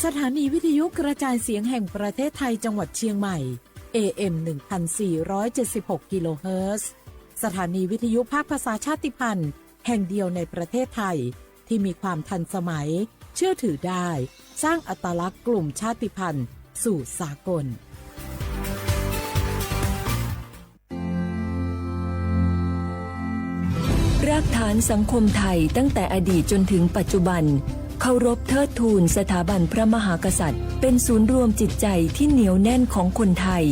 สถานีวิทยุกระจายเสียงแห่งประเทศไทยจังหวัดเชียงใหม่ เอ เอ็ม หนึ่งพันสี่ร้อยเจ็ดสิบหก กิโลเฮิรตซ์ สถานีวิทยุภาคภาษาชาติพันธุ์แห่งเดียวในประเทศไทย ที่มีความทันสมัย เชื่อถือได้ สร้างอัตลักษณ์กลุ่มชาติพันธุ์สู่สากล รากฐานสังคมไทยตั้งแต่อดีตจนถึงปัจจุบัน เคารพเทิดทูนสถาบันพระมหากษัตริย์ เป็นศูนย์รวมจิตใจที่เหนียวแน่นของคนไทย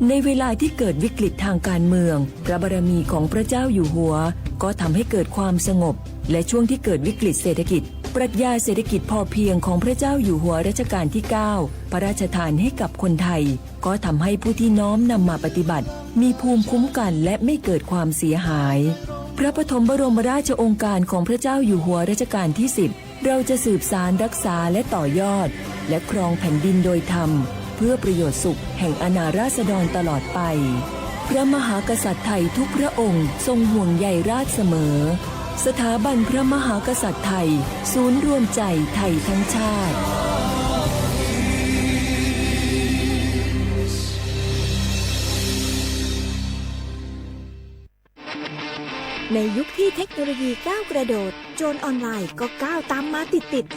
ในเวลาที่เกิดวิกฤตทางการเมือง พระบารมีของพระเจ้าอยู่หัว ก็ทำให้เกิดความสงบ และช่วงที่เกิดวิกฤตเศรษฐกิจ ปรัชญาเศรษฐกิจพอเพียงของพระเจ้าอยู่หัวรัชกาลที่เก้า พระราชทานให้กับคนไทย ก็ทำให้ผู้ที่น้อมนำมาปฏิบัติ มีภูมิคุ้มกันและไม่เกิดความเสียหาย พระปฐมบรมราชโองการของพระเจ้าอยู่หัวรัชกาลที่สิบ เราจะสืบสานรักษาและต่อยอด และครองแผ่นดินโดยธรรม เพื่อประโยชน์สุขแห่งอาณาราษฎรตลอดไป พระมหากษัตริย์ไทยทุกพระองค์ทรงห่วงใยราษฎรเสมอ สถาบันพระมหากษัตริย์ไทย ศูนย์รวมใจไทยทั้งชาติ ในยุคที่เทคโนโลยีก้าวกระโดด โจรออนไลน์ก็ก้าวตามมาติดๆ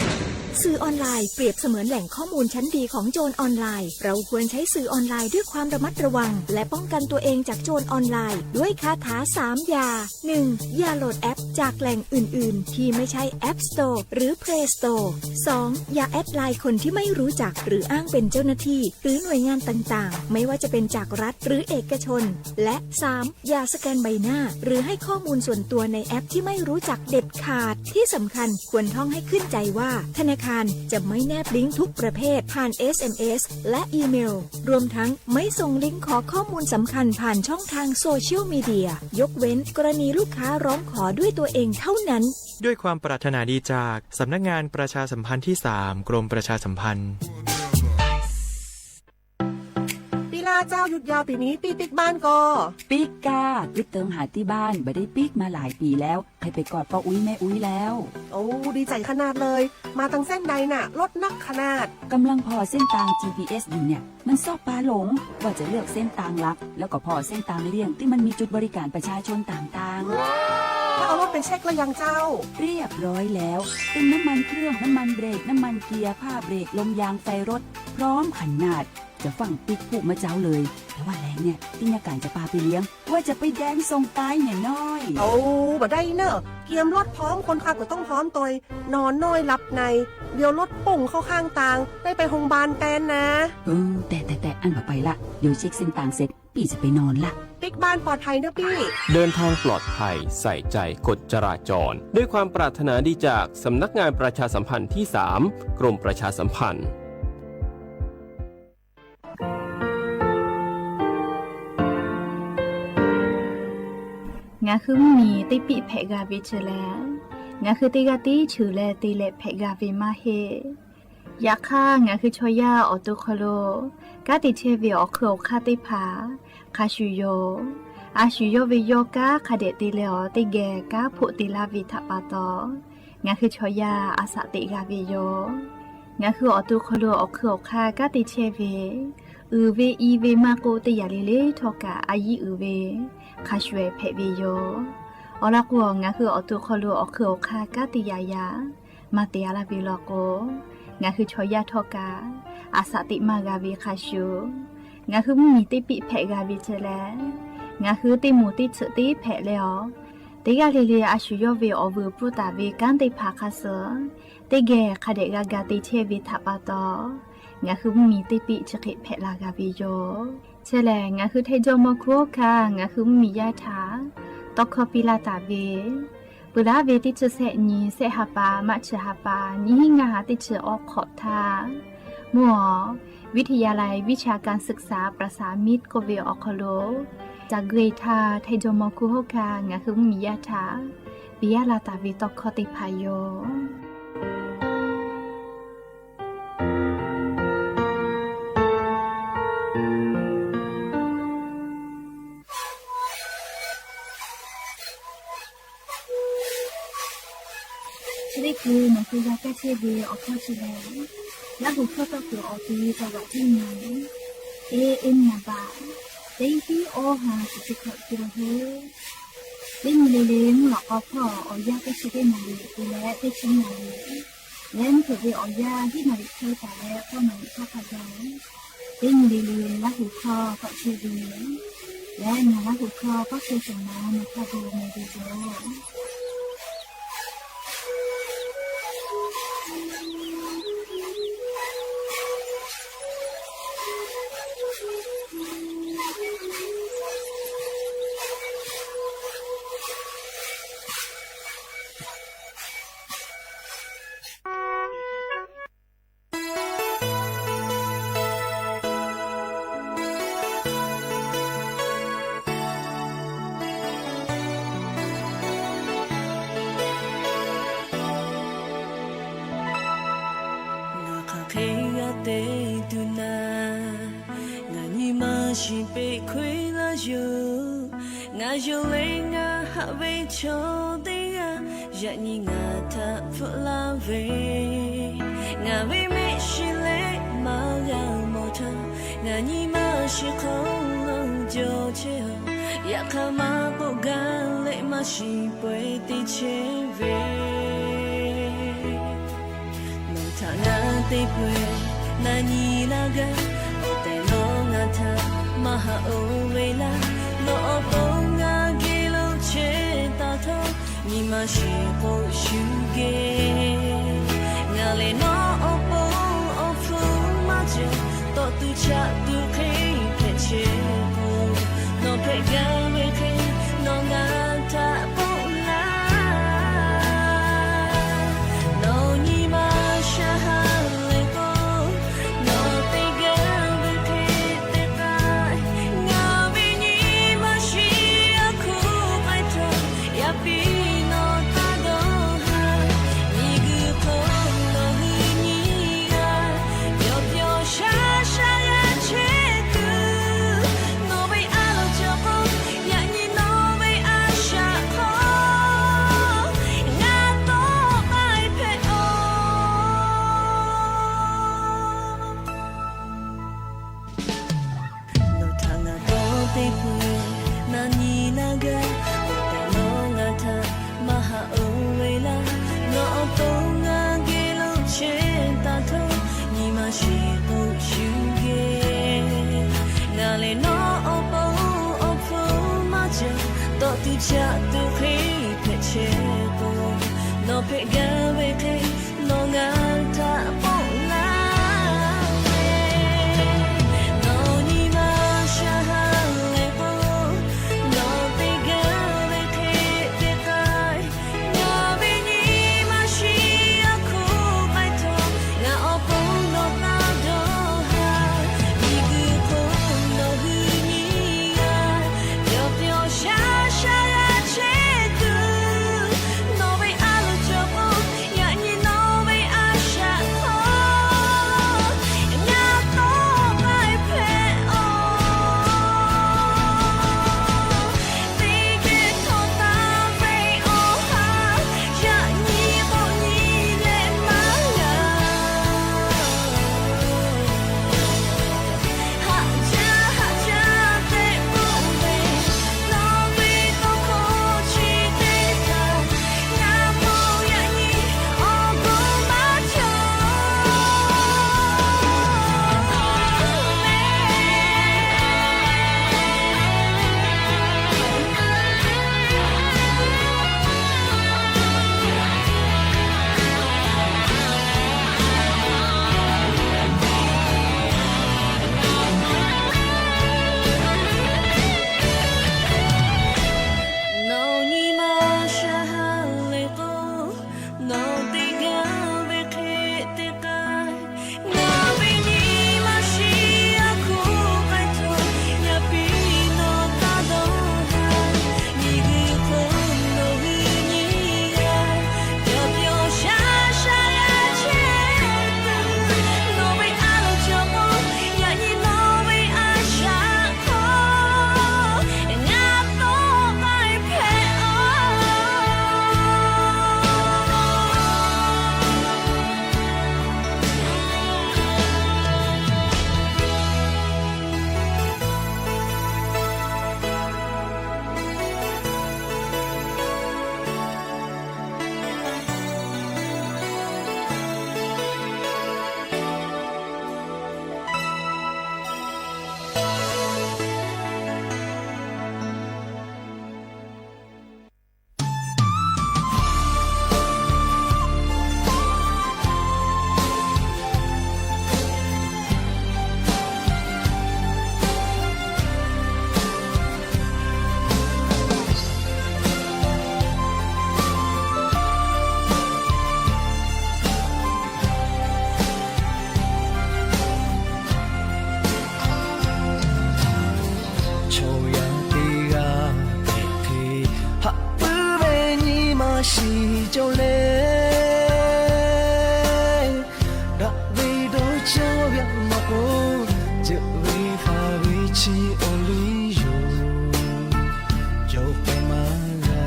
สื่อออนไลน์เปรียบเสมือนแหล่งข้อมูลชั้นดีของโจรออนไลน์ เราควรใช้สื่อออนไลน์ด้วยความระมัดระวัง และป้องกันตัวเองจากโจรออนไลน์ ด้วยคาถาสามอย่า หนึ่ง อย่าโหลดแอปจากแหล่งอื่นๆ ที่ไม่ใช่ App Store หรือ Play Store สอง อย่าแอดไลน์คนที่ไม่รู้จัก หรืออ้างเป็นเจ้าหน้าที่ หรือหน่วยงานต่างๆ ไม่ว่าจะเป็นจากรัฐหรือเอกชน และ สาม อย่าสแกนใบหน้า หรือให้ข้อมูลส่วนตัวในแอปที่ไม่รู้จักเด็ดขาด ที่สำคัญควรท่องให้ขึ้นใจว่า ธนาคารจะไม่แนบลิงก์ทุกประเภทผ่าน เอส เอ็ม เอส และอีเมล รวมทั้งไม่ส่งลิงก์ขอข้อมูลสำคัญผ่านช่องทางโซเชียลมีเดีย ยกเว้นกรณีลูกค้าร้องขอด้วยตัวเองเท่านั้น ด้วยความปรารถนาดีจากสำนักงานประชาสัมพันธ์ที่สาม กรมประชาสัมพันธ์ ปีลาเจ้า หยุดยาวปีนี้ ปี้ปิ๊กบ้านก่อ ปิ๊กก้า ปิ๊กเติงหาตี้บ้าน บ่ได้ปิ๊กมาหลายปีแล้ว ใครไปกอดป้าอุ๊ยแม่อุ๊ยแล้ว โอ้ ดีใจ๋ขนาดเลย มาตังเส้นใดน่ะ รถนักขนาด กำลังผ่อเส้นตาง จี พี เอส อยู่เนี่ย มันซอกปาหลง ว่าจะเลือกเส้นตางลัก แล้วก็ผ่อเส้นตางเลี่ยงตี้มันมีจุดบริการประชาชนต่างๆ แล้วเอารถไปเช็คแล้วยังเจ้า เรียบร้อยแล้ว เติมน้ำมันเครื่อง น้ำมันเบรก น้ำมันเกียร์ ผ้าเบรก ลมยาง ไฟรถ พร้อมขนาด จะฟั่งปิ๊กพูกเมื่อเจ๊าเลย แต่ว่าแลงเนี่ย ตี้ยาก๋านจะปาไปเลี้ยง ว่าจะไปแดนส่งตายเนี่ยน้อย โอ้ บ่ได้เน่อ เกียมรถพร้อม คนขับก็ต้องพร้อมตวย นอนน้อยหลับใน เดี๋ยวรถปุ้งเข้าข้างตาง ได้ไปโฮงพยาบาลแตนนะ เออ แต่ แต่ แต่ อั้นบ่ไปละ เดี๋ยวเช็คเส้นตางเสร็จ ปี้จะไปนอนละ ปิ๊กบ้านปลอดภัยเน่อปี้ เดินทางปลอดภัย ใส่ใจกฎจราจร ด้วยความปรารถนาดีจากสำนักงานประชาสัมพันธ์ที่สาม กรมประชาสัมพันธ์ Ngaˬ hui mvuhˇ miˬ teˇ piˆ hpehꞈ g'a ve chi lehˬ, ngaˬ hui teˇ g'aˇ tiˉ cheuˬ leh te leh hpehꞈ g'a ve maˇ heˆ. Yaꞈ hk'aˇ, ngaˬ hui chaw yaˇ awˬ to hk'aw lo kanˉ te chehˇ ve awˬ hk'eun awˬ hk'aˇ teˇ hpaˍ hk'a shuˍ yoˬ. A shuˍ yawˇ ve yawˇ kanˉ hk'a dehꞈ te leh awˬ teˇ geh kanˉ hpoˆ te laˇ ve htaꞈ pa taw, ngaˬ hui chaw yaˇ a shaꞈ teꞈ g'a ve yoˬ. Ngaˬ hui awˬ to hk'aw lo awˬ hk'eun awˬ hk'aˇ kanˉ te chehˇ ve, uiˍ ve i ve maˇ k'oˆ, teˇ yanˇ le le htawˇ kaꞈ a yiˉ uiˍ ve hk'a shuˍ ehˍ hpehꞈ ve yoˬ. Awˬ lawn k'o, ngaˬ hui awˬ to hk'aw lo awˬ hk'eun awˬ hk'aˇ kanˉ te yaꞈ yaꞈ maˇ te a laˇ ve law k'o, ngaˬ hui chaw yaˇ htawˇ kaꞈ a shaꞈ teꞈ maˇ g'a ve hk'a shuˍ, ngaˬ hui mvuhˇ miˬ teˇ piˆ hpehꞈ g'a ve chi lehˬ, ngaˬ hui teˇ moˍ teˇ tsuhꞈ teˇ hpehꞈ leh awˬ, teˇ g'aˇ le le a shuˍ yawˇ ve awˬ vuiˬ pfuhˇ taˍ ve kanˉ teˇ hpaˍ hk'a suh teˇ geh hk'a dehꞈ g'a ga te chehˇ ve htaꞈ pa taw, ngaˬ hui mvuhˇ miˬ teˇ piˆ chi hk'e hpehꞈ la g'a ve yoˬ. Chi lehˬ, ngaˬ hui Htaiˇ jawˇmawˇ hkuˇ oˇ hkanˇ ngaˬ hui mvuhˇ miˬ yaˇ htaꞈ tawˇ hkawˇ piˇ laˇ taˍ ve, peuˬ laˇ ve teˇ chi sehˆ nyi sehˆ ha pa, maˇ chi ha pa, nyiˇ hinˉ ngaˇ ha teˇ chi awˉ hk'awꞈ htaˇ, mvuhˇ awˬ วิทยาลัยวิชาการศึกษาประสานมิตร k'oˆ ve awˬ hk'aw lo, caˬ gui htaˇ Htaiˇ jawˇmawˇ hkuˇ oˇ hkanˇ ngaˬ hui mvuhˇ miˬ yaˇ htaꞈ piˇ laˇ taˍ ve tawˇ hkawˇ teˇ hpaˍ yoˬ. Te nawˬ te g'a kaˇ chehˇ ve awˬ hkawˇ chi lehˬ, Laˇ huˍ hkawˇ tawˇ kuiˬ awˬ te taw g'aꞈ tiˉ nyi. E, e nyi a baꞈ, teˇ hinˉ awˇ ha shiˍ chi hkawꞈ te la heˆ. Teˇ nyi le le mvuhˇ lawꞈ k'aw hpawˇ awˬ yanˇ teˇ chi teˇ naˍ riˍ te leh teˇ chi naˍ riˍ leh mvuhˇ hpeuꞈ ve awˬ yanˇ hiˉ naˍ riˍ hk'e taˍ leh k'awˇ naˍ riˍ hkawˇ hk'a ga teˇ nyi le le Laˇ huˍ hkawˇ tawˆ chehˇ ve lehˬ, ngaˬ Laˇ huˍ hkawˇ tawˆ chehˇ shawˍ ma nawˬ hk'a ga mawˬ ve yoˬ. Ngaˬ hk'aˬ hk'e g'a te tuˬ naˍ, ngaˬ nyi ma shiˍ peꞈ hkawehˇ laˇ yoˬ. Ngaˬ yonˍ leh ngaˬ haꞈ ve chaw teˇ g'aˇ, yaꞈ nyi ngaˬ htaꞈ hpfuhˆ laˇ ve, ngaˬ ve mehˆ shiˍ leh maˇ g'a mawˬ htaˇ, ngaˬ nyi ma shiˍ hk'aw lo jawˬ chehˇ a. Yaꞈ hk'aˇ maˇ k'oˆ gaˇ leh maˇ shiˍ pawehˇ te chehˇ ve nawˬ htaꞈ ngaˬ te peuˬ, na nyi laˇ gaˇ. Awˬ tehˬ nawˬ ngaˬ htaꞈ maˇ haꞈ oˇ ve laˇ. Nawˬ awˬ pon ngaˬ geh lo chehˇ taˍ htawˇ, nyi ma shiˍ k'o shuˍ geh. Ngaˬ lehˬ nawˬ awˬ pon awˬ hpfuhˇ maˇ cawˬ, tawˆ tuˬ chaꞈ tuˬ hk'e hpehꞈ chehˇ k'o, nawˬ hpehꞈ gaˇ ve hk'e nawˬ ngaˬ htaꞈ k'oˆ laˇ. Nawˬ nyi ma shaˍ ha lehˬ k'o, nawˬ te gaˇ ve hk'e te k'ai. Ngaˬ ve nyi ma shiˍ a hkuˇ k'ai htawˇ, yaꞈ piˇ nawˬ taˇ dawˇ haˍ. Miˬguiˬ hk'oˆ nawˬ hui nyi g'aˇ, yawˬ pyawˬ shaˉ shaˉ g'a chehˇ tuˬ, nawˬ ve a loˍ cawˬ k'o, yaꞈ nyi nawˬ ve a shaꞈ hk'aw ngaˬ tawˆ k'ai hpehꞈ a. Nawˬ htaꞈ ngaˬ dawˇ te peuˬ, na nyi laˇ gaˇ. Awˬ tehˬ nawˬ ngaˬ htaꞈ maˇ haꞈ oˇ ve laˇ. Nawˬ awˬ pon ngaˬ geh lo chehˇ taˍ htawˇ, nyi ma shiˍ k'o shuˍ geh. Ngaˬ lehˬ nawˬ awˬ pon awˬ hpfuhˇ maˇ cawˬ, tawˆ tuˬ chaꞈ tuˬ hk'e hpehꞈ chehˇ k'o, nawˬ hpehꞈ gaˇ ve hk'e nawˬ ngaˬ htaꞈ k'oˆ laˇ ve. Nawˬ nyi ma shaˍ ha lehˬ k'o, nawˬ te gaˇ ve hk'e te k'ai. Ngaˬ ve nyi ma shiˍ a hkuˇ k'ai htawˇ, ngaˬ awˬ pon nawˬ taˇ dawˇ haˍ. Miˬguiˬ hk'oˆ nawˬ hui nyi g'aˇ, yawˬ pyawˬ shaˉ shaˉ g'a chehˇ tuˬ, nawˬ ve a loˍ cawˬ k'o, yaꞈ nyi Chi awˬ liˇ yoˬ, cawˬ k'ai maˇ g'a.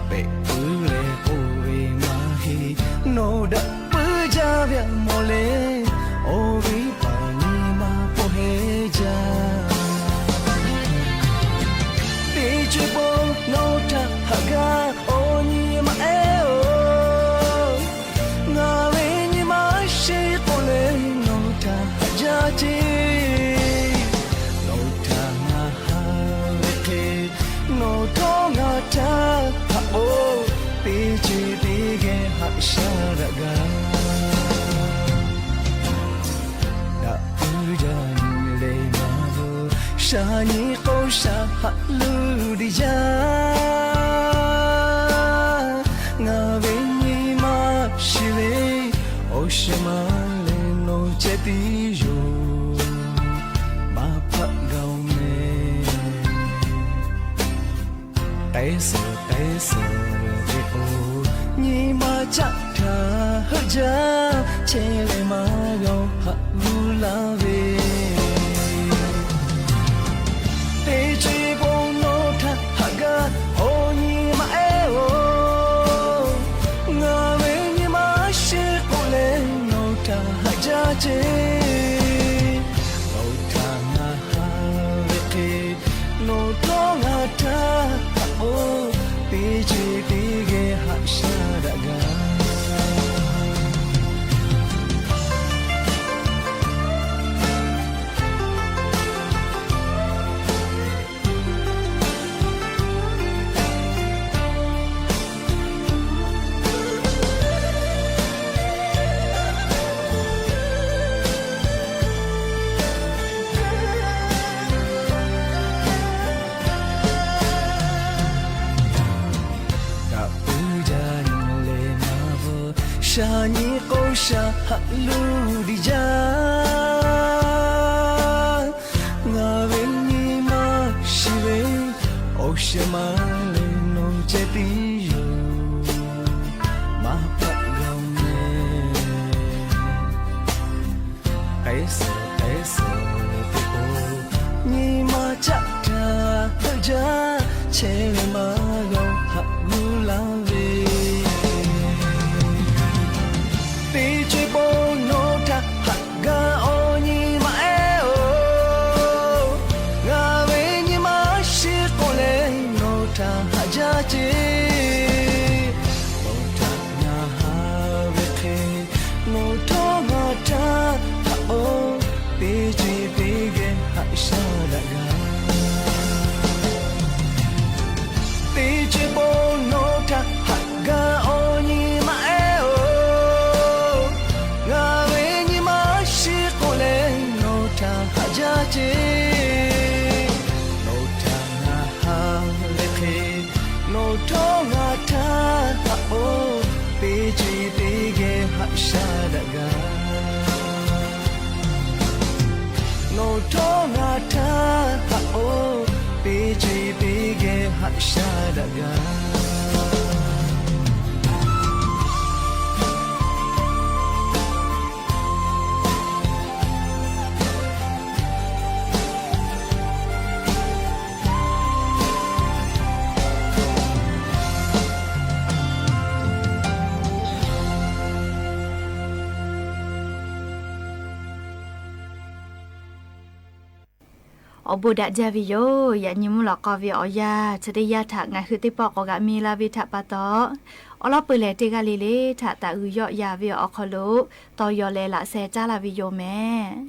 Pehꞈ puiˉ leh k'oˆ ve maˇ heˆ, nawˬ daꞈ puiˉ jaˇ ve mawˬ le, awˬ viˉ paˍ nyi ma hpawˇ heˆ jaˇ. Teˇ ceuˬ pon nawˬ htaꞈ haꞈ gaˇ awˬ nyi ma ehˉ-oˬ, ngaˬ ve nyi ma sheˍ k'oˆ leh nawˬ htaꞈ haꞈ jaˇ ceˇ. Nawˬ htaꞈ ngaˬ haꞈ ve hk'e, nawˬ htawˇ ngaˬ htaꞈ haꞈ k'o, teˇ ceuˬ teˇ geh haꞈ shaˉ daꞈ gaˇ. Daꞈ puiˉ jaˇ nyi leh maˇ veuˬ, shaˍ nyi k'o shaˍ haꞈ luˇ diˍ jaˇ. Ngaˬ ve nyi ma shiˍ ve, awˬ shehˍ ma leh nawˬ ceh tiˉ yoˬ, maˇ hpaˆ gaˬ-oˬ meh. K'ai suhˍ k'ai suhˍ ve k'o, nyi ma caˆ htaꞈ heuˆ jaˇ, chehˇ leh maˇ g'a-oˬ haꞈ g'uˇ laˇ ve. Teˇ ceuˬ pon nawˬ htaꞈ haꞈ gaˇ awˬ nyi ma ehˉ-oˬ, ngaˬ ve nyi ma sheˍ k'oˆ leh nawˬ htaꞈ haꞈ jaˇ ceˇ. Nawˬ htaꞈ ngaˬ haꞈ ve hk'e, nawˬ htawˇ ngaˬ htaꞈ haꞈ k'o, teˇ ceuˬ teˇ geh haꞈ shaˉ daꞈ gaˇ. Daꞈ puiˉ jaˇ nyi leh maˇ veuˬ, shaˍ nyi k'o shaˍ haꞈ luˇ diˍ jaˇ. Ngaˬ ve nyi ma shiˍ ve, awˬ shehˍ ma leh nawˬ ceh tiˉ yoˬ, maˇ hpaˆ gaˬ-oˬ meh. K'ai suhˍ k'ai suhˍ ve k'o, nyi ma caˆ htaꞈ heuˆ jaˇ, chehˇ leh maˇ g'a-oˬ haꞈ g'uˇ laˇ ve. Teˇ ceuˬ pon nawˬ htaꞈ haꞈ gaˇ awˬ nyi ma ehˉ-oˬ, ngaˬ ve nyi ma sheˍ k'oˆ leh nawˬ htaꞈ haꞈ jaˇ ceˇ. Nawˬ htaꞈ ngaˬ haꞈ ve hk'e, nawˬ htawˇ ngaˬ htaꞈ haꞈ k'o, teˇ ceuˬ teˇ geh haꞈ shaˉ daꞈ gaˇ. Teˇ ceuˬ pon nawˬ htaꞈ haꞈ gaˇ awˬ nyi ma ehˉ-oˬ, ngaˬ ve nyi ma shiˍ k'oˆ leh nawˬ htaꞈ haꞈ jaˇ ceˇ. Nawˬ htaꞈ ngaˬ haꞈ ve hk'e, nawˬ htawˇ ngaˬ htaꞈ haꞈ k'o, teˇ ceuˬ teˇ geh haꞈ shaˉ daꞈ gaˇ. Nawˬ htawˇ ngaˬ htaꞈ haꞈ k'o, teˇ ceuˬ teˇ geh haꞈ shaˉ daꞈ gaˇ. Awˬ bon daꞈ jaˇ ve yoˬ. Yaꞈ nyi mvuhˇ lawꞈ k'aw ve awˬ yanˇ chi teˇ yanˇ htaꞈ ngaˬ hui teˇ pawˆ k'awꞈ g'aꞈ mi la ve htaꞈ pa taw, awˉ lawˉ peuˬ leh teˇ g'aˇ le le htaꞈ taˍ uiˍ yawˆ yan ve awˬ hk'aw lo taw yaw leh laꞈ sheh caˉ laˇ ve yoˬ meh.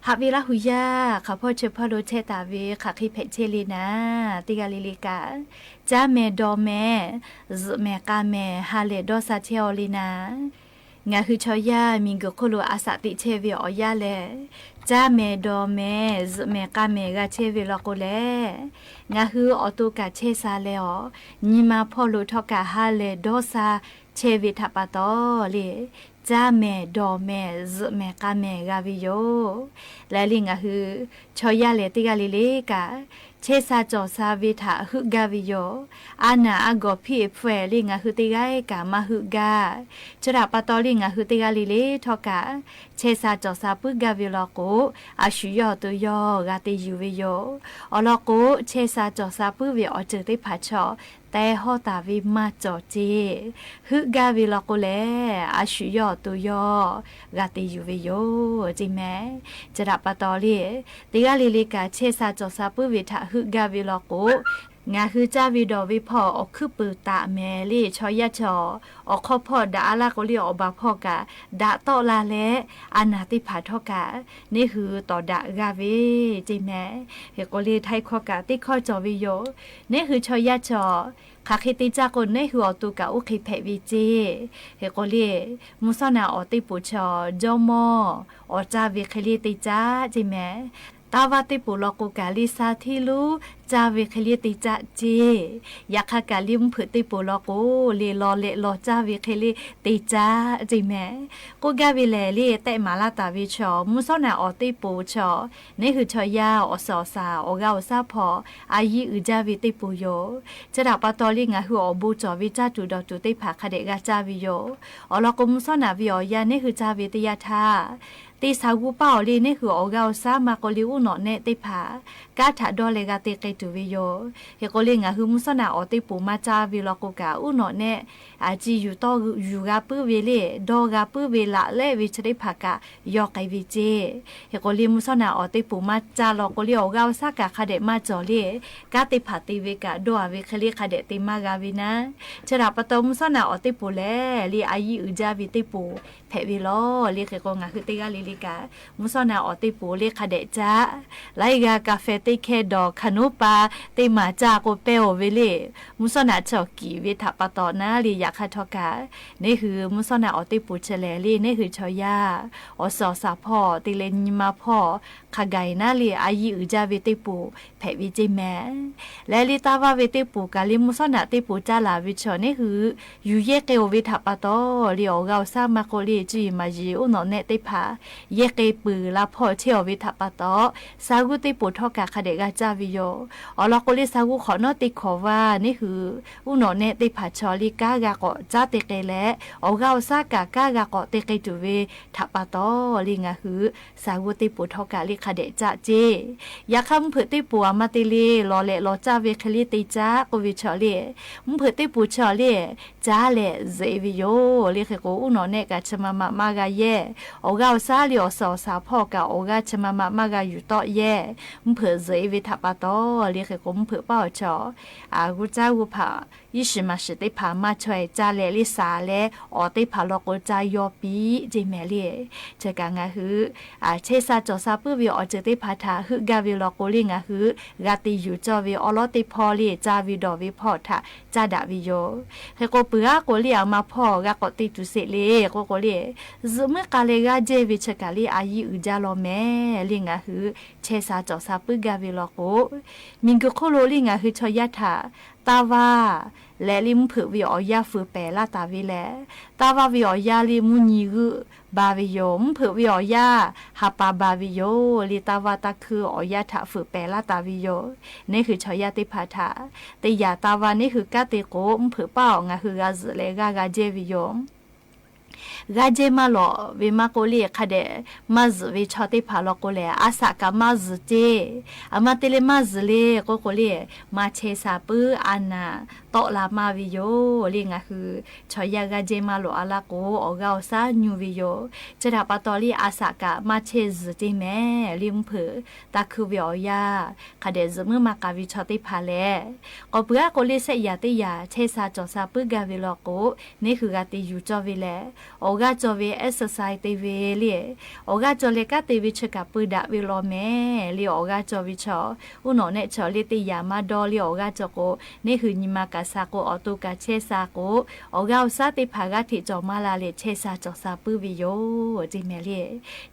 Haꞈ ve Laˇ hu yaˇ hk'aˬ hpawˇ chi hpawˇ lo chehˇ taˍ ve hk'aˬ hk'e hpehꞈ chehˇ le naˍ, teˇ g'aˇ le le kaꞈ, caˇ mehˍ dawˬ mehˍ, zuhꞈ mehˍ k'a mehˍ ha lehˬ dawˇ sha chehˇ-aw le naˍ. Ngaˬ hui chaw yaˇ miˬguiˬ hk'oˆ lo a shaꞈ teꞈ chehˇ ve awˬ yanˇ lehˬ, caˇ mehˍ dawˬ mehˍ, zuhꞈ mehˍ k'a mehˍ g'a chehˇ ve law k'o leh, ngaˬ hui awˬ to kaꞈ chehˇ sha leh awˬ, nyi ma hpawˇ lo htawˇ kaꞈ ha lehˬ dawˇ sha chehˇ ve htaꞈ pa taw le, caˇ mehˍ dawˬ mehˍ, zuhꞈ mehˍ k'a mehˍ g'a ve yoˬ. Leh le ngaˬ hui chaw yaˇ lehˬ teˇ g'aˇ le le kaꞈ, chehˇ sha cawˬ sha ve htaꞈ heuˆ gaˇ ve yoˬ. A naˍ a gawˬ hpiˇ hpfuhˇ le ngaˬ hui teˇ g'aˇ kaꞈ maˇ heuˆ gaˇ. Chi htaꞈ pa taw le ngaˬ hui teˇ g'aˇ le le htawˇ kaꞈ chehˇ sha cawˬ sha puiˉ gaˇ ve law k'o, a shu yawˇ awˬ to yawˇ g'a te yuˬ ve yoˬ. Awˬ lawn k'o, chehˇ sha cawˬ sha puiˉ ve awˬ ceuˬ teˇ hpaˍ chaw teh hawˇ taˍ ve maˇ cawˬ ceˇ. Heuˆ gaˇ ve law k'o lehˬ, a shu yawˇ awˬ to yawˇ g'a te yuˬ ve yoˬ ceˇ mehˍ. Chi htaꞈ pa taw le, teˇ g'aˇ le le kaꞈ chehˇ sha cawˬ sha puiˉ ve htaꞈ heuˆ gaˇ ve law k'o, ngaˬ hui caˇ ve dawˬ ve hpawˇ awˬ hkuiˉ puiˍ taˍ mehˍ le. Chaw yaˇ chaw awˬ hk'aw hpawˇ daꞈ a laˇ k'o le, awˬ baˬ hpawˇ kaꞈ daꞈ tawˆ la leh, a naˍ teˇ hpaˍ htawˇ kaꞈ neˇ hui tawˍ daꞈ g'a ve ceˇ mehˍ. Hk'e k'o le, htaiˍ hkawˇ kaꞈ teˇ hkawˇ cawˬ ve yoˬ. Neˇ hui chaw yaˇ chaw hk'aˬ hk'e te caˇ k'o, neˇ hui awˬ to kaꞈ oˇ hk'e hpehꞈ ve ceˇ. Hk'e k'o le, mvuhˇ shawˉ naꞈ awˬ teˇ poˍ chaw jawˇmawˇ awˬ caˇ ve hk'e le te caˇ ceˇ mehˍ. Taˇ vaˇ teˇ poˍ law k'o kaꞈ le, sa hteˇ lonˉ caˇ ve hk'e le te caˇ ceˇ. Yaꞈ hk'aˇ kaꞈ le, mvuhˇ hpeuꞈ teˇ poˍ law k'o le, law leh law caˇ ve hk'e le te caˇ ceˇ mehˍ. K'oˆ gaˇ ve lehˬ le, tehˆ maˍ laˇ taˍ ve chaw mvuhˇ shawˉ naꞈ awˬ teˇ poˍ chaw, neˇ hui chaw yaˇ awˬ suhˍ awˬ shaˍ awˬ g'aˇ awˬ shaˉ hpawˇ a yiˇ uiˍ jaˇ ve teˇ poˍ yoˬ. Chi htaꞈ pa taw le, ngaˬ hui awˬ bon cawˬ ve caˇ tuˬ dawˬ tuˬ teˇ hpaˍ hk'a dehꞈ g'a caˇ ve yoˬ. Awˬ lawn k'o, mvuhˇ shawˉ naꞈ ve awˬ yanˇ neˇ hui caˇ ve teˇ yanˇ htaˇ, teˇ sha g'uˇ paˇ awˬ le neˇ hui awˬ g'aˇ awˬ shaˉ maˇ k'oˆ le, uˉ nawꞈ nehˆ teˇ hpaˍ kanˉ htaꞈ dawˇ leh g'a te k'ai tuˬ ve yoˬ. Hk'e k'o le, ngaˬ hui mvuhˇ shawˉ naꞈ awˬ teˇ poˍ maˇ caˇ ve law k'o kaꞈ, uˉ nawꞈ nehˆ a ciˇ yuˬ tawˇ yuˬ g'a puiˉ ve le, dawˇ g'a puiˉ ve laꞈ lehˆ ve chi teˇ hpaˍ kaꞈ yawˇ k'ai ve ceˇ. Hk'e k'o le, mvuhˇ shawˉ naꞈ awˬ teˇ poˍ maˇ caˇ law k'o le, awˬ g'aˇ awˬ shaˉ kaꞈ hk'a dehꞈ maˇ cawˬ le, kanˉ teˇ hpaˍ te ve kaꞈ dawˇ a ve hk'e le hk'a dehꞈ te maˇ g'a ve naˉ. Chi htaꞈ pa taw, mvuhˇ shawˉ naꞈ awˬ teˇ poˍ lehˬ le, a yiˇ uiˍ jaˇ ve teˇ poˍ hpehꞈ ve law le. Hk'e k'o, ngaˬ hui teˇ g'aˇ le le kaꞈ mvuhˇ shawˉ naꞈ awˬ teˇ poˍ le hk'a dehꞈ caˇ. Laiˉ g'aˇ ka feh teˇ hkehˇ dawˬ hkaˍ nuˉ pa teˇ maˬ caˇ k'o pehˇ oˬ ve le. Mvuhˇ shawˉ naꞈ chaw kiˍ ve htaꞈ pa taw naˉ le. Yaꞈ hk'aˇ htawˇ kaꞈ, neˇ hui mvuhˇ shawˉ naꞈ awˬ teˇ poˍ chi lehˬ le, neˇ hui chaw yaˇ awˬ suhˍ awˬ shaˍ hpawˇ te leh nyi ma hpawˇ hk'a gaˬ naˉ le, a yiˇ uiˍ jaˇ ve teˇ poˍ hpehꞈ ve ceˇ mehˍ. Lehˬ le, taˇ vaˇ ve teˇ poˍ kaꞈ le, mvuhˇ shawˉ naꞈ teˇ poˍ caˇ laˬ ve chaw neˇ hui yuˬ yehˇ k'ai oˬ ve htaꞈ pa taw le, awˬ g'aˇ awˬ shaˉ maˇ k'oˆ le, cuˇ yiˍ maˍ yiˍ uˉ nawꞈ nehˆ teˇ hpaˍ yehˇ k'ai peuˬ la hpawˇ chehˇ oˬ ve htaꞈ pa taw, sha g'uˇ teˇ poˍ htawˇ kaꞈ hk'a dehꞈ g'a caˇ ve yoˬ. Awˬ lawn k'o le, sha g'uˇ hk'awꞈ nawˉ teˇ hkawꞈ vaˇ neˇ hui uˉ nawꞈ nehˆ teˇ hpaˍ chaw le kanˉ g'a k'awꞈ caˉ te k'ai leh, awˬ g'aˇ awˬ shaˉ kaꞈ kanˉ g'a k'awꞈ te k'ai tuˬ ve htaꞈ pa taw le, ngaˬ hui sha g'uˇ teˇ poˍ htawˇ kaꞈ le hk'a dehꞈ caˇ ceˇ. Yaꞈ hk'aˇ, mvuhˇ hpeuꞈ teˇ poˍ a ma te le, lawˬ leh lawˬ caˇ ve hk'e le te caˇ k'oˆ ve chaw le, mvuhˇ hpeuꞈ teˇ poˍ chaw le caˇ leh zuhꞈ e ve yoˬ le. Hk'e k'o, uˉ nawꞈ nehˆ kaꞈ chi ma ma maˇ g'a yehˇ. Awˬ g'aˇ awˬ shaˉ le awˬ suhˍ awˬ shaˍ hpawˇ kaꞈ awˬ g'aˇ chi ma ma maˇ g'a yuˬ tawˆ yehˇ. Mvuhˇ hpeuꞈ zuhꞈ e ve htaꞈ pa taw le. Hk'e k'o, mvuhˇ hpeuꞈ paˇ awˬ chaw g'uˇ caˇ g'uˇ hpaꞈ iˉ shiˍ maˍ shiˍ teˇ hpaˍ maˇ chaweh caˇ leh le, shaˍ leh awˬ teˇ hpaˍ law k'o caˇ yaw piˇ ceˇ mehˍ le. Chi kaꞈ ngaˬ hui chehˇ sha cawˬ sha puiˉ ve awˬ ceuˬ teˇ hpaˍ htaꞈ heuˆ gaˇ ve law k'o le, ngaˬ hui g'a te yuˬ cawˇ ve awˉ lawˉ teˇ hpawˇ le, caˇ ve dawˬ ve hpawˇ htaꞈ caˇ daꞈ ve yoˬ. Hk'e k'o, peuˬ aˉ k'o le, a ma hpawˇ g'a k'awꞈ te tuˬ sheˍ le k'oˆ k'o le, zuhꞈ muiˉ k'a leh g'aˇ jehˇ ve chi kaꞈ le a yiˇ uiˍ jaˇ law mehˍ le. Ngaˬ hui chehˇ sha cawˬ sha puiˉ gaˇ ve law k'o, miˬ guiˬ hk'oˆ lo le ngaˬ hui chaw yaˇ htaꞈ taˇ vaˇ leh le mvuhˇ hpeuꞈ ve awˬ yanˇ fuiˍ pehˍ laˇ taˍ ve lehˬ, taˇ vaˇ ve awˬ yanˇ le mvuhˇ nyi g'euˆ ba ve yoˬ. Mvuhˇ hpeuꞈ ve awˬ yanˇ ha pa ba ve yoˬ le. Taˇ vaˇ taˇ hkuiˇ awˬ yanˇ htaꞈ fuiˍ pehˍ laˇ taˍ ve yoˬ. Neˇ hui chaw yaˇ teˇ hpaˍ htaꞈ teˇ yanˇ taˇ vaˇ neˇ hui kanˉ te k'o, mvuhˇ hpeuꞈ paˇ awˬ ngaˬ hui g'a zuhꞈ leh g'aˇ g'a jehˇ ve yoˬ. G'aˇ jehˇ maˇ lawꞈ ve maˇ k'oˆ le, hk'a dehꞈ maˇ zuhꞈ ve chaw teˇ hpaˍ law k'o lehˬ, a shaꞈ kaꞈ maˇ zuhꞈ ceˇ. A ma te leh maˇ zuhꞈ le k'oˆ k'o le, maˇ chehˇ sha puiˉ a naˍ tawˆ la maˇ ve yoˬ le. Ngaˬ hui chaw yaˇ g'aˇ jehˇ maˇ lawꞈ a laˇ k'o, awˬ g'aˇ awˬ shaˉ nyu ve yoˬ. Chi htaꞈ pa taw le, a shaꞈ kaꞈ maˇ chehˇ zuhꞈ ceˇ mehˍ le. Mvuhˇ hpeuꞈ taˇ hkuiˇ ve awˬ yanˇ hk'a dehꞈ zuhꞈ muiˉ maˇ k'a ve chaw teˇ hpaˍ lehˬ, k'awꞈ peuˬ aˉ k'o le, shehˆ yaꞈ teˇ yaꞈ chehˇ sha cawˬ sha puiˉ gaˇ ve law k'o, neˇ hui g'a te yuˬ cawˇ ve lehˬ, awˬ g'aˇ cawˬ ve exercise te ve le, awˬ g'aˇ cawˬ leh kanˉ te ve chi kaꞈ peu daꞈ ve law mehˍ le. Awˬ g'aˇ cawˬ ve chaw, uˉ nawꞈ nehˆ chaw le teˇ yaꞈ maˇ dawˇ le. Awˬ g'aˇ cawˬ k'o, neˇ hui nyi ma kaꞈ sha k'o, awˬ to kaꞈ chehˇ sha k'o, awˬ g'aˇ awˬ shaˉ teˇ hpaˍ g'aˇ hteꞈ cawˬ maˇ la leh chehˇ sha cawˬ sha puiˉ ve yoˬ ceˇ mehˍ le.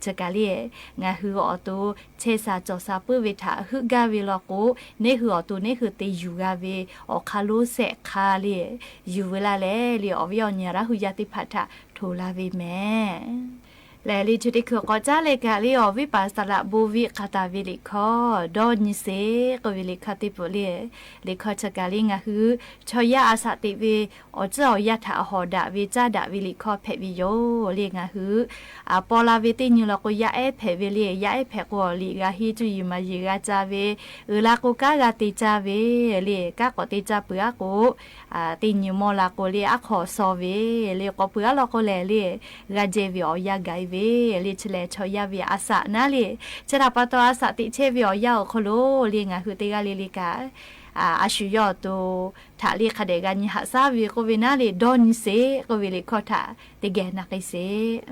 Chi kaꞈ le, ngaˬ hui awˬ to chehˇ sha cawˬ sha puiˉ ve htaꞈ heuˆ gaˇ ve law k'o, neˇ hui awˬ to neˇ hui te yuˬ g'a ve awˬ hk'aˇ lonˉ shehˆ hk'aˇ le, yuˬ ve laˇ leh le, awˬ viˉ awˬ nyi Laˇ hu yaˇ teˇ hpaˍ htaꞈ hto laˇ ve mehˍ. Lehˬ, liꞈ chi teˇ hkui k'awꞈ caˉ leh kaꞈ le, awˬ viˉ paˍ saˍ laꞈ bon viˆ hk'a taˍ ve liꞈ hkawˇ dawˇ nyi sheˍ k'oˆ ve liꞈ hkawˇ teˇ peuˬ le. Liꞈ hkawˇ chi kaꞈ le ngaˬ hui chaw yaˇ a shaꞈ teꞈ ve awˬ ceuˬ awˬ yanˇ htaꞈ hawˍ daꞈ ve caˉ daꞈ ve liꞈ hkawˇ hpehꞈ ve yoˬ le. Ngaˬ hui paw la ve teˇ nyi law k'o, yaˇ ehˉ hpehꞈ ve le. Yaˇ ehˉ hpehꞈ k'o, awˬ liꞈ g'a henˇ, cuˇ yiˍ maˍ yiˍ g'a ca ve, uiˍ la k'o kanˉ g'a te caˇ ve le. Kanˉ k'awꞈ te caˇ peuˬ aˉ k'o, teˇ nyi mawˇ la k'o le, aˉ hk'aw shaw ve le. K'awꞈ peuˬ aˉ law k'o lehˬ le, g'a jehˇ ve awˬ yanˇ gaˬ e ve le. Chi lehˬ, chaw yaˇ ve a shaꞈ naˉ le. Chi htaꞈ pa taw, a shaꞈ teꞈ chehˇ ve awˬ yanˇ awˬ hk'aw lo le, ngaˬ hui teˇ g'aˇ le le kaꞈ a shu yawˇ awˬ to htaꞈ le hk'a dehꞈ g'a nyi haꞈ shaˉ ve k'oˆ ve naˉ le, dawˇ nyi sheˍ k'oˆ ve liꞈ hkawˇ htaꞈ teˇ geh na k'ai sheˍ.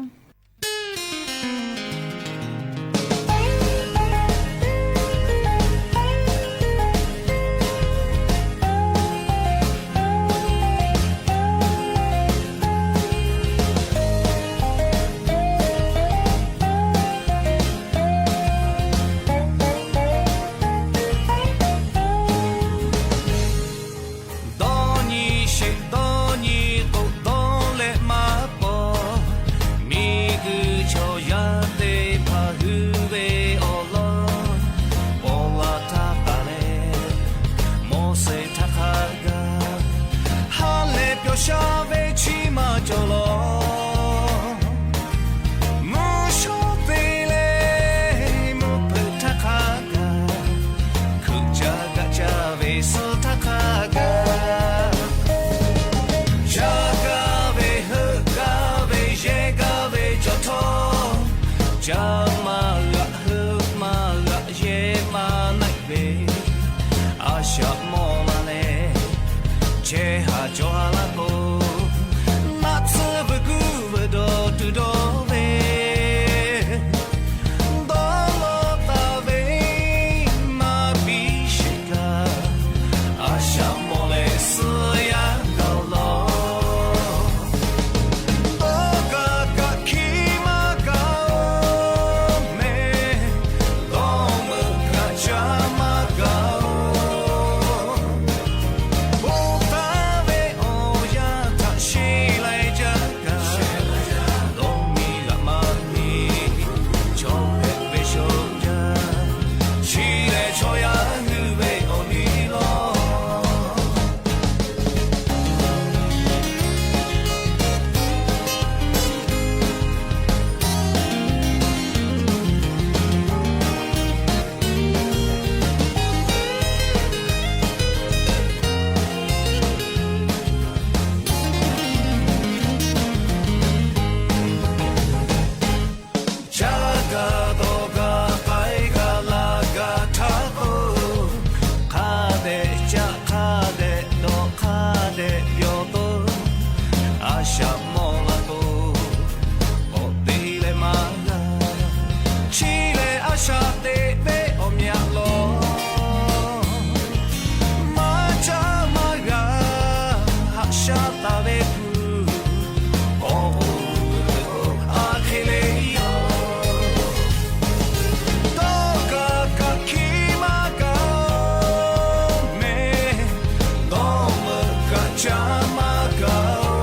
Dawˇ nyi sheˍ, dawˇ nyi k'o, dawˇ leh maˇ paw. Miˬguiˬ chaw yaˇ teˇ hpaˍ hui ve awˬ lawn paw la htaˇ taˍ leh, Moˉseˍ htaˇ hk'a gaˬ ha lehˬ pyawˬ sha ve chi maˇ cawˬ law. Mvuhˇ shawˉ te leh mvuhˇ hpeuꞈ htaˇ hk'a gaˬ, hkui caˇ gaꞈ caˇ ve suh htaˇ hk'a gaˬ, ca gaˇ ve heuˆ gaˇ ve yehˇ gaˇ ve cawˬ htawˇ, ca maˇ g'aꞈ heuˆ maˇ g'aꞈ yehˇ maˇ naˆ ve a shaꞈ mawˬ la leh, chehˇ ha cawˬ ha laˇ k'o, naˆ tsuhˇ veuꞈ guˆ veuꞈ dawˬ tuˬ dawˇ ve, dawˇ lawˬ taˍ ve maˇ biˇ sheˍ kaꞈ, a shaꞈ mawˬ leh suh yaˇ gaˬ law. Dawˇ gaˬ kaꞈ hkiˇ maˇ gaˬ-oˬ mehˍ, dawˇ meuꞈ kaꞈ ca maˇ gaˬ-oˬ. Bon taˍ ve awˬ yanˇ htaꞈ sheˍ laiˬ jaˇ kaꞈ, dawˇ miˇ g'aꞈ maˇ miˇ, chaw hpehꞈ ve shoˍ jaˇ, chi lehˬ chaw yaˇ hui ve awˬ liˇ law. Caˇ gaˇ dawˬ gaˇ k'ai gaˇ laˇ gaˇ htaˇ k'o, hk'a dehꞈ caˆ hk'a dehꞈ dawˬ hk'a dehꞈ pyawˬ to, a shaꞈ mawˬ la k'o, k'awꞈ te leh maˇ g'a. Chi lehˬ a shaꞈ teꞈ ve awˬ myaꞈ lawˬ, maˇ caˇ maˇ g'a haꞈ shaˉ taˍ ve hpu, awˬ g'uˇ a hk'e le yoˬ. Dawˇ gaˬ kaꞈ hkiˇ maˇ gaˬ mehˍ, dawˇ meuꞈ kaꞈ ca maˇ gaˬ-oˬ.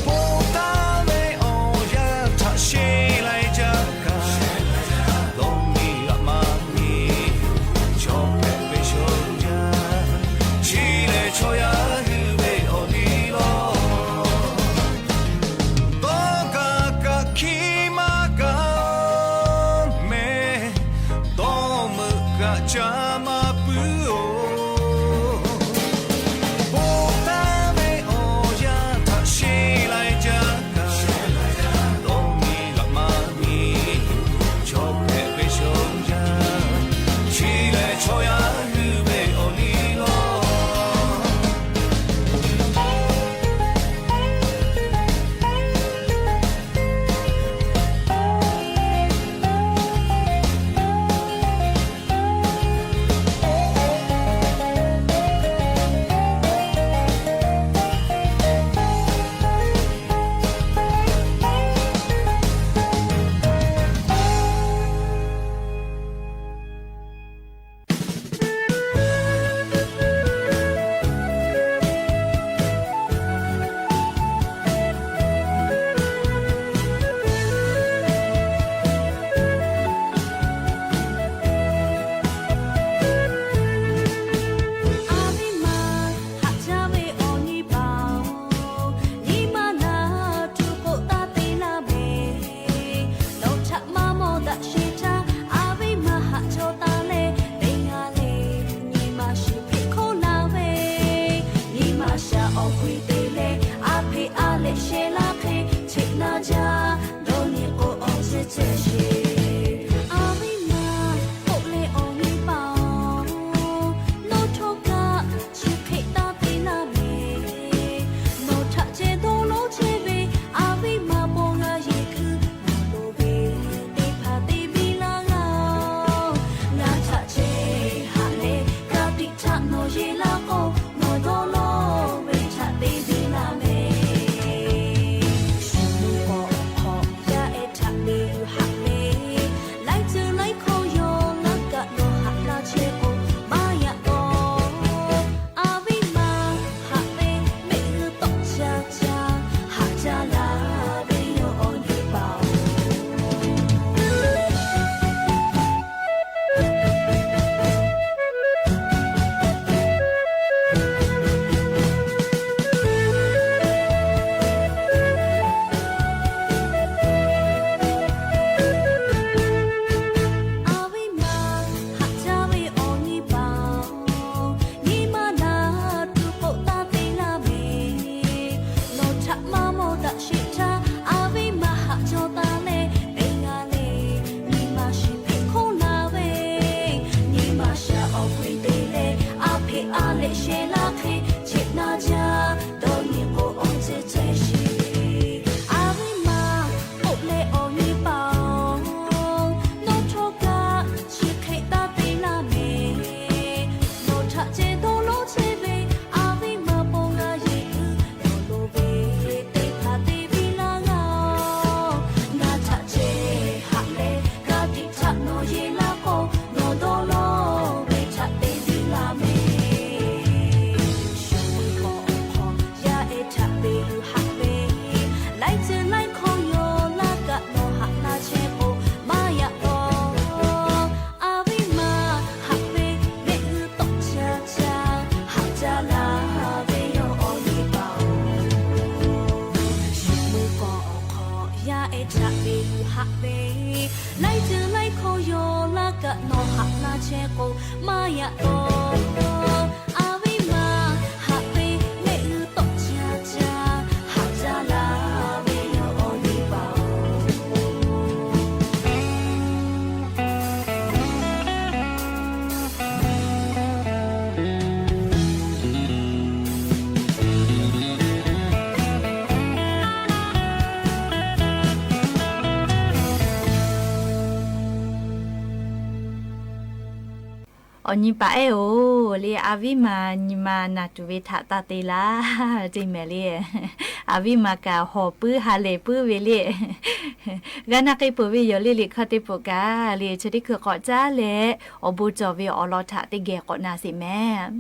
Bon taˍ ve awˬ yanˇ htaꞈ sheˍ laiˬ jaˇ kaꞈ, dawˇ miˇ g'aꞈ maˇ miˇ, chaw hpehꞈ ve shoˍ jaˇ, chi lehˬ chaw yaˇ hui ve awˬ liˇ law. Dawˇ gaˬ kaꞈ hkiˇ maˇ gaˬ mehˍ, dawˇ meuꞈ kaꞈ ca maˇ puiˉ-oˬ. Bon taˍ ve awˬ yanˇ htaꞈ sheˍ laiˬ jaˇ kaꞈ, dawˇ miˇ g'aꞈ maˇ miˇ, chaw hpehꞈ ve shoˍ jaˇ, chi lehˬ chaw yaˇ hui ve awˬ liˇ law. sheˍ. A viˉ ma k'oˆ leh awˬ nyi paˍ-oˬ, nawˬ htawˇ kaꞈ chi hk'e taˇ te laˇ mehˍ. Nawˬ htaꞈ ceh dawˇ lonˉ chehˇ ve a viˉ ma paw g'a yeˬ hkui, nawˬ loˍ ve teˇ hpaˍ te biˇ laˇ g'a-oˬ. Ngaˬ htaꞈ ceh haꞈ leh, ka tiꞈ htaꞈ nawˬ yeˬ laˇ k'o, nawˬ dawˇ lonˉ ve htaꞈ te biˇ laˇ mehˍ. Shu mui k'awꞈ hk'awꞈ yaˇ ehˉ htaꞈ te haꞈ ve, laiˉ ceuˬ laiˉ hkawˇ yawˇ laˇ kaꞈ nawˬ haꞈ laˇ chehˇ k'o, maˇ yaꞈ k'aw. A viˉ ma haꞈ ve mehˆ g'uˇ tawˆ ca ca, haꞈ jaˇ laˇ ve yoˬ awˬ nyi paˍ-oˬ. A viˉ ma haꞈ jaˇ ve awˬ nyi paˍ-oˬ, nyi ma naˬ tuˬ k'oˆ taˇ te laˇ mehˍ. Nawˬ htaꞈ maˇ mawˬ daꞈ sheˍ htaˇ, a viˉ ma haꞈ jaw taˍ leh te g'a leh, nyi ma shiˍ hpeꞈ hk'oˆ la ve, nyi ma shaˍ awˬ hk'e te leh, a hpeꞈ a lehꞈ sheh laˇ hk'e cheꞈ na jaˇ, dawˇ nyi k'o awˬ ceuˬ ceh sheˍ. A viˉ ma k'oˆ leh awˬ nyi paˍ-oˬ, nawˬ htawˇ kaꞈ chi hk'e taˇ te laˇ mehˍ. Nawˬ htaꞈ ceh dawˇ lonˉ chehˇ ve a viˉ ma paw g'a yeˬ hkui, nawˬ loˍ ve teˇ hpaˍ te biˇ laˇ g'a-oˬ. Ngaˬ htaꞈ ceh haꞈ leh, ka tiꞈ htaꞈ nawˬ yeˬ laˇ k'o, nawˬ dawˇ lonˉ ve htaꞈ te biˇ laˇ mehˍ. Shu mui k'awꞈ hk'awꞈ yaˇ ehˉ htaꞈ te yuˬ haꞈ ve, laiˉ ceuˬ laiˉ hkawˇ yawˇ laˇ kaꞈ nawˬ haꞈ laˇ chehˇ k'o, maˇ yaꞈ k'aw. A viˉ ma haꞈ ve mehˆ g'uˇ tawˆ ca ca, haꞈ jaˇ laˇ ve yoˬ awˬ nyi paˍ-oˬ. Shu mui k'awꞈ hk'awꞈ yaˇ ehˉ htaꞈ te yuˬ haꞈ ve, laiˉ ceuˬ laiˉ hkawˇ yawˇ laˇ kaꞈ nawˬ haꞈ laˇ chehˇ k'o, maˇ yaꞈ k'aw. A viˉ ma haꞈ ve mehˆ g'uˇ tawˆ ca ca, haꞈ jaˇ laˇ ve yoˬ awˬ nyi paˍ-oˬ. Awˬ nyi paˍ ehˉ-oˬ, le a viˉ ma nyi ma naˬ tuˬ ve htaꞈ taˇ te laˇ ce mehˍ le. A viˉ ma kaꞈ hawˬ puiˉ ha lehˬ puiˉ ve le. G'a na k'ai peuˬ ve yoˬ le. Liꞈ hkawˇ teˇ peuˬ kaꞈ le chi teˇ hkui k'awꞈ caˉ leh awˬ bon cawˬ ve awˬ lawn htaꞈ teˇ geh k'awꞈ na sheˍ mehˍ.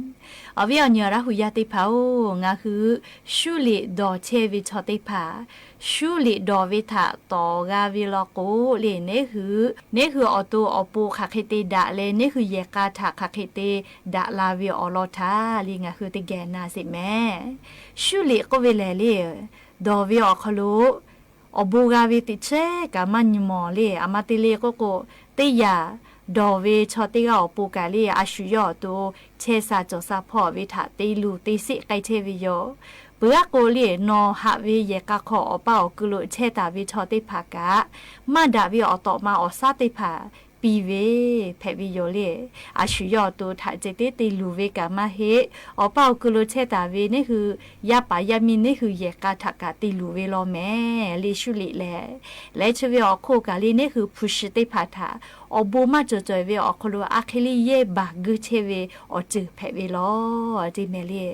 Awˬ viˉ awˬ nyi awˬ Laˇ hu yaˇ teˇ hpaˍ-oˬ, ngaˬ hui shuˉ liꞈ dawˬ chehˇ ve chaw teˇ hpaˍ, shuˉ liꞈ dawˬ ve htaꞈ tawˍ g'a ve law k'o le, neˇ hui, neˇ hui awˬ to awˬ pon hk'aˬ hk'e te daꞈ leh, neˇ hui yehˬ k'a htaꞈ hk'aˬ hk'e te daꞈ la ve awˬ lawn htaꞈ le ngaˬ hui teˇ geh na sheˍ mehˍ. Shuˉ liꞈ k'oˆ ve lehˬ le, dawˬ ve awˬ hk'aw lo awˬ bon g'a ve teꞈ chehˇ kaꞈ maˇ nyi mawˬ le. Aˬ ma te le k'oˆ k'o, teˇ yanˇ dawˬ ve chaw teˇ g'aˇ awˬ pon kaꞈ le, a shu yawˇ awˬ to chehˇ sha cawˬ sha hpawˇ ve htaꞈ te luˬ te seˆ k'ai chehˇ ve yoˬ. Peuˬ aˉ k'o le, nawˬ haꞈ ve yehˬ k'a hk'aw awˬ paˇ awˬ ku lo chehˇ taˍ ve chaw teˇ hpaˍ kaꞈ, maˇ daꞈ ve awˬ tawꞈ ma awˬ shaˉ teˇ hpaˍ piˇ ve hpehꞈ ve yoˬ le. A shu yawˇ awˬ to htaꞈ ceh tiˉ te luˬ ve kaꞈ maˇ heˆ. Awˬ paˇ awˬ ku lo chehˇ taˍ ve neˇ hui yaˇ paˍ yaˇ miˇ neˇ hui yehˬ k'a htaꞈ kaꞈ te luˬ ve law mehˍ le. Shuˉ liꞈ lehˬ, leh chi ve awˬ hk'oˆ kaꞈ le neˇ hui hpu shi teˇ hpaˍ htaꞈ awˬ bon maˇ cawˬ cawˬ ve awˬ hk'aw lo a hk'e le yehˇ baˬ guiˇ chehˇ ve awˬ ceuˬ hpehꞈ ve law te mehˍ le.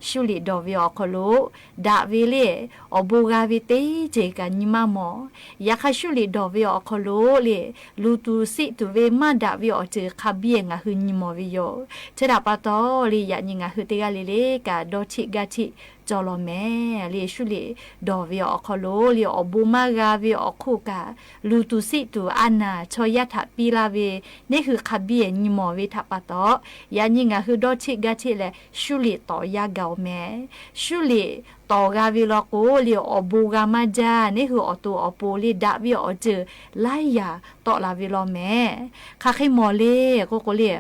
Shuˉ liꞈ dawˬ ve awˬ hk'aw lo daꞈ ve le, awˬ bon g'a ve teˇ ceuˬ kaꞈ nyi maˇ mawˬ. Yaꞈ hk'aˇ shuˉ liꞈ dawˬ ve awˬ hk'aw lo le, luˬ tuˬ seˆ tuˬ ve maˇ daꞈ ve awˬ ceuˬ hk'a biˇ ngaˬ hui nyi mawˬ ve yoˬ. Chi htaꞈ pa taw le, yaꞈ nyi ngaˬ hui teˇ g'aˇ le le kaꞈ dawˇ cheˆ gaˇ cheˆ cawˬ law mehˍ le. Shuˉ liꞈ dawˬ ve awˬ hk'aw lo le, awˬ bon maˇ g'a ve awˬ hk'oˆ kaꞈ, luˬ tuˬ seˆ tuˬ a naˬ chaw yaˇ htaꞈ piˇ laˇ ve neˇ hui hk'a biˇ nyi mawˬ ve htaꞈ pa taw, yaꞈ nyi ngaˬ hui dawˇ cheˆ gaˇ cheˆ leh shuˉ liꞈ tawˍ yaˇ gaˬ-oˬ mehˍ. Shuˉ liꞈ tawˍ g'a ve law k'o le, awˬ bon g'a maˇ jaˇ. Neˇ hui awˬ to awˬ pon le daꞈ ve awˬ ceuˬ laiˉ yaꞈ tawˆ la ve law mehˍ. Hk'aˬ hk'e mawˬ le k'oˆ k'o le,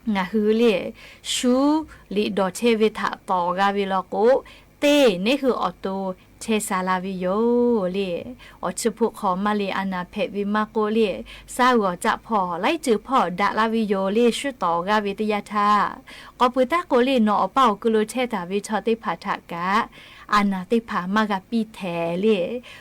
ngaˬ hui le shuˉ liꞈ dawˬ chehˇ ve htaꞈ tawˍ g'a ve law k'o, teˇ neˇ hui awˬ to htehˇ sha la ve yoˬ le. Awˬ chi hpu hk'aw maˇ le a naˍ hpehꞈ ve maˇ k'oˆ le, saˇ g'awˬ caˆ hpawˇ laiˉ ceuˬ hpawˇ daꞈ la ve yoˬ le. Shu tawˍ g'a ve teˇ yanˇ htaˇ, k'awꞈ pui taˉ k'o le, nawˬ awˬ paˇ awˬ ku lo chehˇ taˍ ve chaw teˇ hpaˍ htaꞈ kaꞈ a naˍ teˇ hpaˍ maˇ g'a piˇ htehˍ le.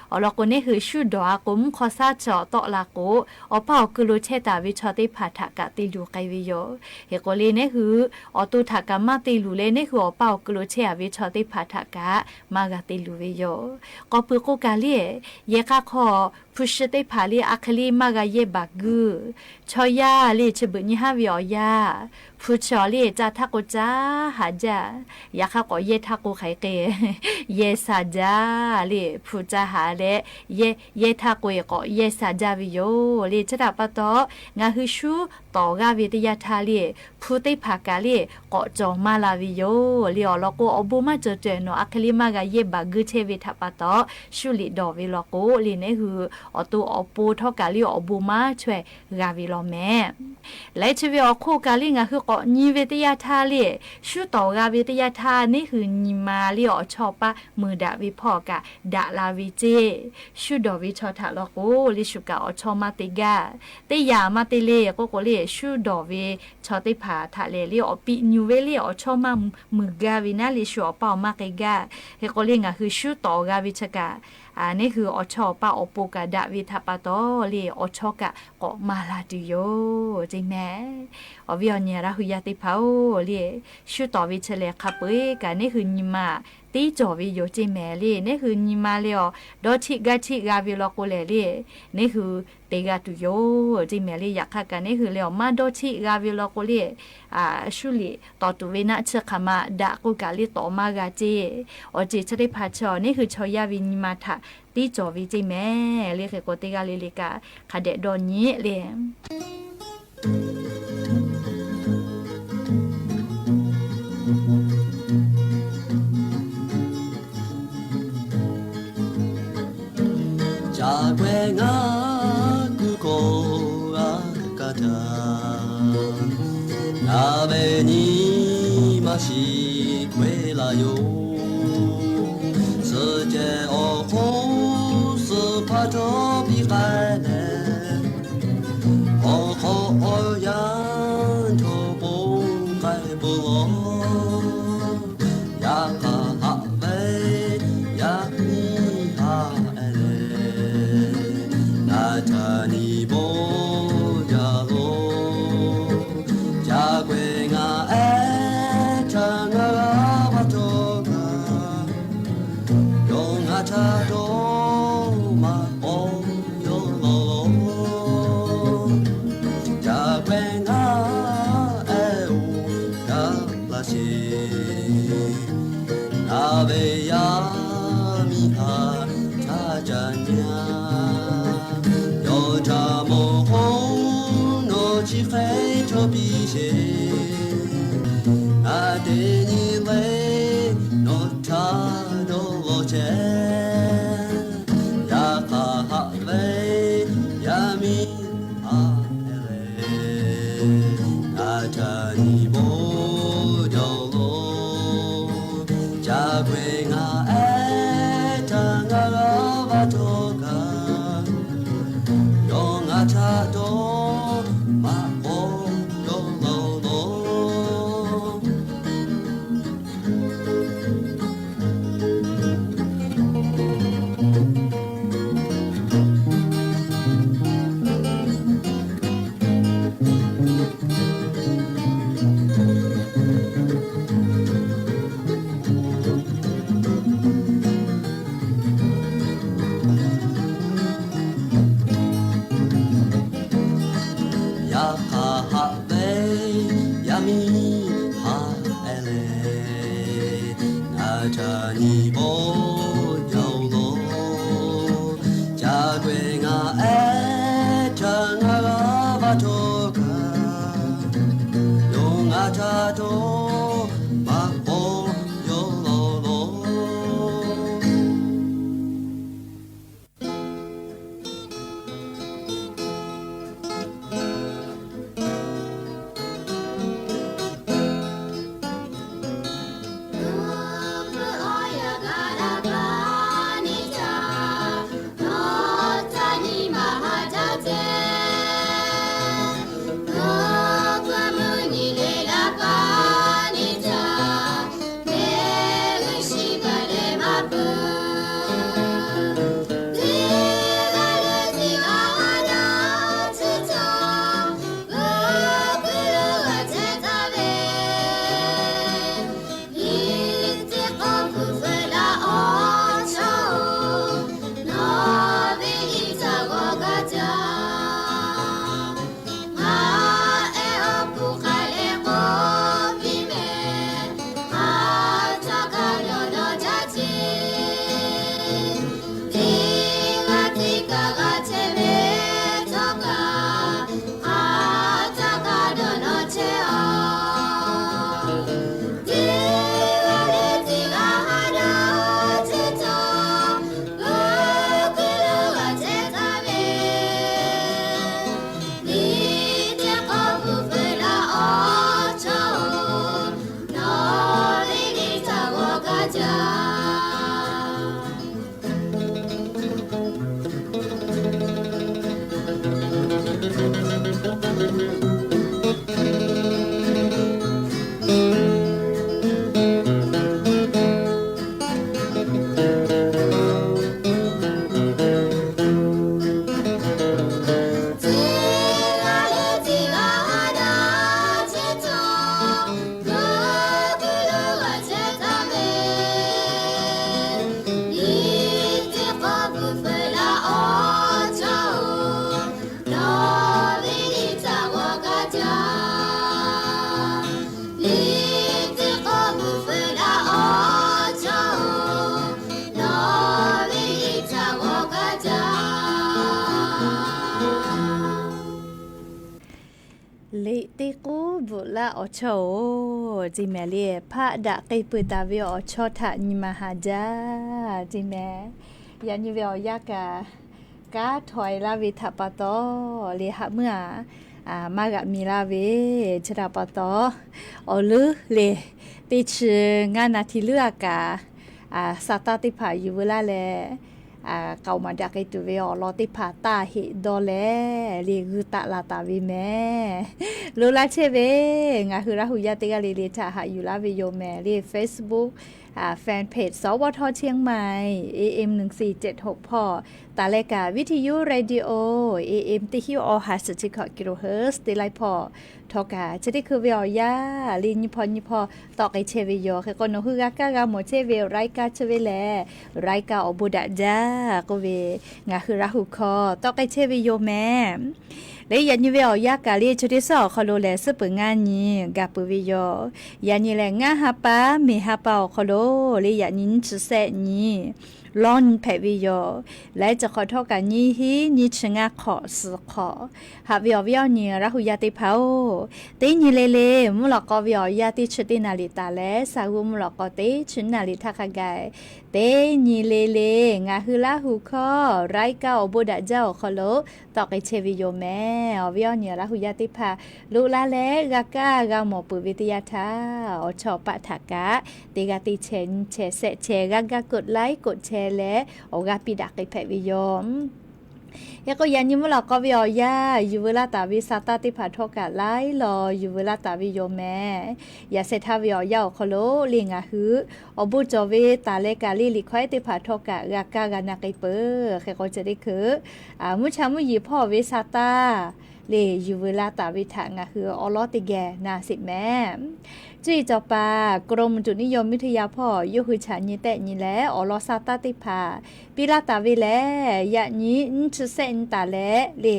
Awˬ lawn k'o, neˇ hui shu dawˬ a k'o, mvuhˇ hk'aw shaˉ chaw tawˆ la k'o, awˬ paˇ awˬ ku lo chehˇ taˍ ve chaw teˇ hpaˍ htaꞈ kaꞈ te luˬ k'ai ve yoˬ. Hk'e k'o le, neˇ hui awˬ to htaꞈ kaꞈ maˇ te luˬ leh, neˇ hui awˬ paˇ awˬ ku lo chehˇ a ve chaw teˇ hpaˍ htaꞈ kaꞈ maˇ g'a te luˬ ve yoˬ. K'awꞈ pui k'o kaꞈ le, yehˬ k'a hk'aw hpu shi teˇ hpaˍ le a hk'e le maˇ g'a yehˇ baˬ guiˇ. Chaw yaˇ le chi beuꞈ nyi haˉ ve awˬ yanˇ, hpu chi awˬ le caˇ htaˇ k'o caˇ haꞈ jaˇ. Yaꞈ hk'aˇ k'awꞈ yehˇ htaˇ k'o hk'aˬ hk'e yehˇ sha jaˇ le. Hpu caˇ haꞈ leh yehˇ htaˇ k'o e k'awꞈ yehˇ sha jaˇ ve yoˬ le. Chi htaꞈ pa taw, ngaˬ hui shu tawˍ g'a ve teˇ yanˇ htaˇ le, hpu teˇ hpaˍ kaꞈ le k'awꞈ cawˬ maˇ la ve yoˬ le. Awˬ lawn k'o, awˬ bon maˇ cawˬ cawehˬ nawˬ a hk'e le maˇ g'a yehˇ baˬ guiˇ chehˇ ve htaꞈ pa taw, shu liꞈ dawˬ ve law k'o le, neˇ hui awˬ to awˬ pon htawˇ kaꞈ le awˬ bon maˇ chaweh g'a ve law mehˍ. Laiˉ chi ve awˬ hk'oˆ kaꞈ le, ngaˬ hui k'awꞈ nyi ve teˇ yanˇ htaˇ le, shu tawˍ g'a ve teˇ yanˇ htaˇ, neˇ hui nyi ma le awˬ chawˇ paˇ mui daꞈ ve hpawˇ kaꞈ daꞈ la ve ceˇ. Shu dawˬ ve chaw htaꞈ law k'o le, shu kaꞈ awˬ chawˇ maˇ te gaˇ. Teˇ yanˇ maˇ te le k'oˆ k'o le, shu dawˬ ve chaw teˇ hpaˍ htaꞈ lehˬ le, awˬ piˇ nyu ve le awˬ chawˇ maˇ mui gaˇ ve naˉ le, shu awˬ paˇ awˬ maˇ k'ai gaˇ. Hk'e k'o le, ngaˬ hui shu tawˍ g'a ve chi kaꞈ, neˇ hui awˬ chawˇ awˬ paˇ awˬ pon kaꞈ daꞈ ve htaꞈ pa taw le, awˬ chawˇ kaꞈ k'awꞈ maˍ la tuˬ yoˬ ceˇ mehˍ. Awˬ viˉ awˬ nyi Laˇ hu yaˇ teˇ hpaˍ-oˬ le, shu tawˍ ve chi lehˬ hk'a peu-eˬ kaꞈ neˇ hui nyi ma tiˉ cawˬ ve yoˬ ceˇ mehˍ le. Neˇ hui nyi ma le awˬ dawˇ htiˆ gaˇ htiˆ g'a ve law k'o lehˬ le, neˇ hui te g'a tuˬ yoˬ ceˇ mehˍ le. Yaꞈ hk'aˇ kaꞈ neˇ hui le awˬ maˇ dawˇ htiˆ g'a ve law k'o le, shu liꞈ tawˍ tuˬ ve naˆ chi hk'aˬ ma daꞈ k'oˆ kaꞈ le tawˍ maˇ g'a ceˇ. Awˬ ceuˬ chi teˇ hpaˍ chi awˬ neˇ hui chaw yaˇ ve nyi ma htaꞈ tiˉ cawˬ ve ceˇ mehˍ le. Hk'e k'o teˇ g'aˇ le le kaꞈ hk'a dehꞈ dawˇ nyi le. Ca k'ai ngaˬ kuˬ k'awꞈ g'a kaˇ htaˇ, ngaˬ ve nyi ma shiˍ k'oˆ e la yoˬ. Suhˍ cehˬ awˬ hk'oˆ suhˍ hpaˇ htawˇ piˇ k'ai leh, awˬ hk'aw awˬ yanˇ htawˇ ponˬ k'ai peuˬ law. Yaꞈ hk'aˇ haꞈ ve yaˇ miˇ haꞈ e leh, ngaˬ htaꞈ nyi bawˇ jaˇ lo. Ca k'ai ngaˬ ehˉ htaꞈ ngaˬ g'a va htawˇ kaꞈ, yawˇ ngaˬ htaꞈ dawˇ maꞈ k'aw yawˇ law lo. Ca k'ai ngaˬ ehˉ-oˬ, gaˬ la sheˍ. Ngaˬ ve yaˇ miˇ haꞈ htaˇ ca nyi a, yawˇ htaꞈ mawˬ k'o nawˬ chi hk'e chaw piˇ sheˍ. Ngaˬ teˇ nyi le nawˬ htaꞈ dawˇ law chehˇ. Yaꞈ hk'aˇ haꞈ ve yaˇ miˇ haꞈ e leh, ngaˬ htaꞈ nyi bawˇ jaˇ lo. Ca k'ai ngaˬ ehˉ htaꞈ ngaˬ g'a va htawˇ kaꞈ, yawˇ ngaˬ htaꞈ dawˇ maꞈ k'aw yawˇ law lo. Yaꞈ hk'aˇ haꞈ ve yaˇ miˇ haꞈ e leh, ngaˬ htaꞈ nyi bawˇ jaˇ lo. Ca k'ai ngaˬ ehˉ htaꞈ ngaˬ g'a va htawˇ kaꞈ, yawˇ ngaˬ htaꞈ dawˇ maꞈ k'aw yawˇ law lo. Liꞈ teˇ k'uˉ bvuhꞈ laˇ awˬ chawˇ-oˬ, ceˇ mehˍ le. Hpaˆ daꞈ k'ai peuˬ taˍ ve awˬ chawˇ htaꞈ nyi ma haˍ jaˇ, ceˇ mehˍ. Yaꞈ nyi ve awˬ yanˇ kaꞈ, kanˉ htawꞈ e laˇ ve htaꞈ pa taw, le haꞈ meuˇ aꞈ maˇ g'aꞈ mi laˇ ve, chi htaꞈ pa taw, awˬ leuˉ le, teˇ chi ngaˇ naˍ htiˍ leuˉ a kaꞈ, sa taˇ teˇ hpaˍ yuˬ veu laˇ leh, k'aoˍ maˍ daꞈ k'ai tuˬ ve awˬ lawn teˇ hpaˍ taˇ heˆ dawˇ leh, le g'uiˇ taˆ la taˍ ve mehˍ. Lo laˇ chehˇ ve ngaˬ hui Laˇ hu yaˇ teˇ g'aˇ le le htaꞈ haꞈ yuˬ laˇ ve yoˬ mehˍ. Le Facebook fan page สวท เชียงใหม่ A M หนึ่งสี่เจ็ดหก hpawˇ, taˍ leh kaꞈ วิทยุ radio A M ที่ฮิวออฮาสิบเจ็ด kilohertz teˇ laiˉ hpawˇ htawˇ kaꞈ, chi teˇ hkui ve awˬ yanˇ le nyiˇ hpawˇ nyiˇ hpawˇ tawˆ k'ai chehˇ ve yoˬ. Hk'e k'o, nawˬ hui g'a kaˇ g'a mawˬ chehˇ ve รายการ chi ve lehˬ, รายการ awˬ bon daꞈ jaˇ k'oˆ ve, ngaˬ hui Laˇ hu hkawˇ tawˆ k'ai chehˇ ve yoˬ mehˍ. Le yaꞈ nyi ve awˬ yanˇ kaꞈ le, chi teˇ suhˉ awˬ hk'aw lo lehˬ, suhˉ peuˬ ngaˇ nyi gaˬ peuˬ ve yoˬ. Yaꞈ nyi lehˬ, ngaˇ ha pa meˍ ha pa awˬ hk'aw lo le, yaꞈ nyi nyiˇ chi sehˆ nyi lawˇ nyi hpehꞈ ve yoˬ. Laiˉ ceuˬ hk'awꞈ htawˇ kaꞈ nyiˇ hinˉ nyiˇ chi ngaˇ hk'awꞈ suhˍ hk'awꞈ, haꞈ ve awˬ viˉ awˬ nyi Laˇ hu yaˇ teˇ hpaˍ-oˬ, teˇ nyi le le mvuhˇ lawꞈ k'aw ve awˬ yanˇ teˇ chi teˇ naˍ riˍ taˍ leh, sa g'uˇ mvuhˇ lawꞈ k'aw teˇ chi naˍ riˍ htaˇ hk'a gaˬ, teˇ nyi le le ngaˬ hui Laˇ hu hkawˇ รายการ awˬ bon daꞈ jaˇ awˬ hk'aw lo tawˆ k'ai chehˇ ve yoˬ mehˍ. Awˬ viˉ awˬ nyi Laˇ hu yaˇ teˇ hpaˍ loꞈ la leh g'a kaˇ g'a mawˬ peuˬ ve teˇ yanˇ htaˇ, awˬ chawˇ paˆ htaꞈ kaꞈ teˇ g'aˇ teˇ chehˇ nyiˇ chehˇ sehˆ chehˇ g'a gaˇ กดไลค์ กดแชร์ leh awˬ g'aˇ piˇ daꞈ k'ai hpehꞈ ve yoˬ. Hk'e k'o, yaꞈ nyi mvuhˇ lawꞈ k'aw ve awˬ yanˇ yuˬ veu laˇ taˍ ve sa taˇ teˇ hpaˍ htawˇ kaꞈ laiˉ law yuˬ veu laˇ taˍ ve yoˬ mehˍ. Yaꞈ sheh htaˇ ve awˬ yanˇ awˬ hk'aw lo le ngaˬ hui awˬ bon cawˬ ve taˍ leh kaꞈ le liꞈ hkawehˉ teˇ hpaˍ htawˇ kaꞈ g'a kaˇ g'a na k'ai peuˬ. Hk'e k'o, chi teˇ hkui mvuhˇ cha mvuhˇ yeˬ hpawˇ ve sa taˇ le yuˬ veu laˇ taˍ ve htaꞈ ngaˬ hui awˬ lawˉ teˇ geh na sheˍ mehˍ. Cuˇ yiˍ cawˬ paˍ กรมอุตุนิยมวิทยา hpawˇ yawˇ hui chaꞈ nyi tehˆ nyi leh awˬ lawn sa taˇ teˇ hpaˍ piˇ laˇ taˍ ve lehˬ, yaꞈ nyi nyiˇ chi sehˆ nyi taˍ leh le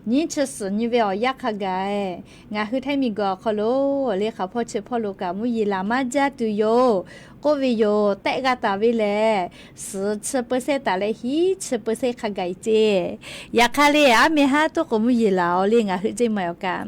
nyiˇ chi suhˍ nyi ve awˬ yanˇ hk'a gaˬ, ngaˬ hui Htaiˇ miˬguiˬ awˬ hk'aw lo le hk'aˬ hpawˇ chi hpawˇ lo kaꞈ mvuhˇ yeˬ laˬ maˇ jaˇ tuˬ yoˬ k'oˆ ve yoˬ. Tehˆ g'a taˍ ve lehˬ, suhˍ chi เปอร์เซ็นต์ taˍ leh hiˉ chi เปอร์เซ็นต์ hk'a gaˬ e ceˇ. Yaꞈ hk'aˇ le, aˉ meh haˉ toˆ k'o mvuhˇ yeˬ laˬ-oˬ le ngaˬ hui ceˇ maˬ awˬ kaꞈ.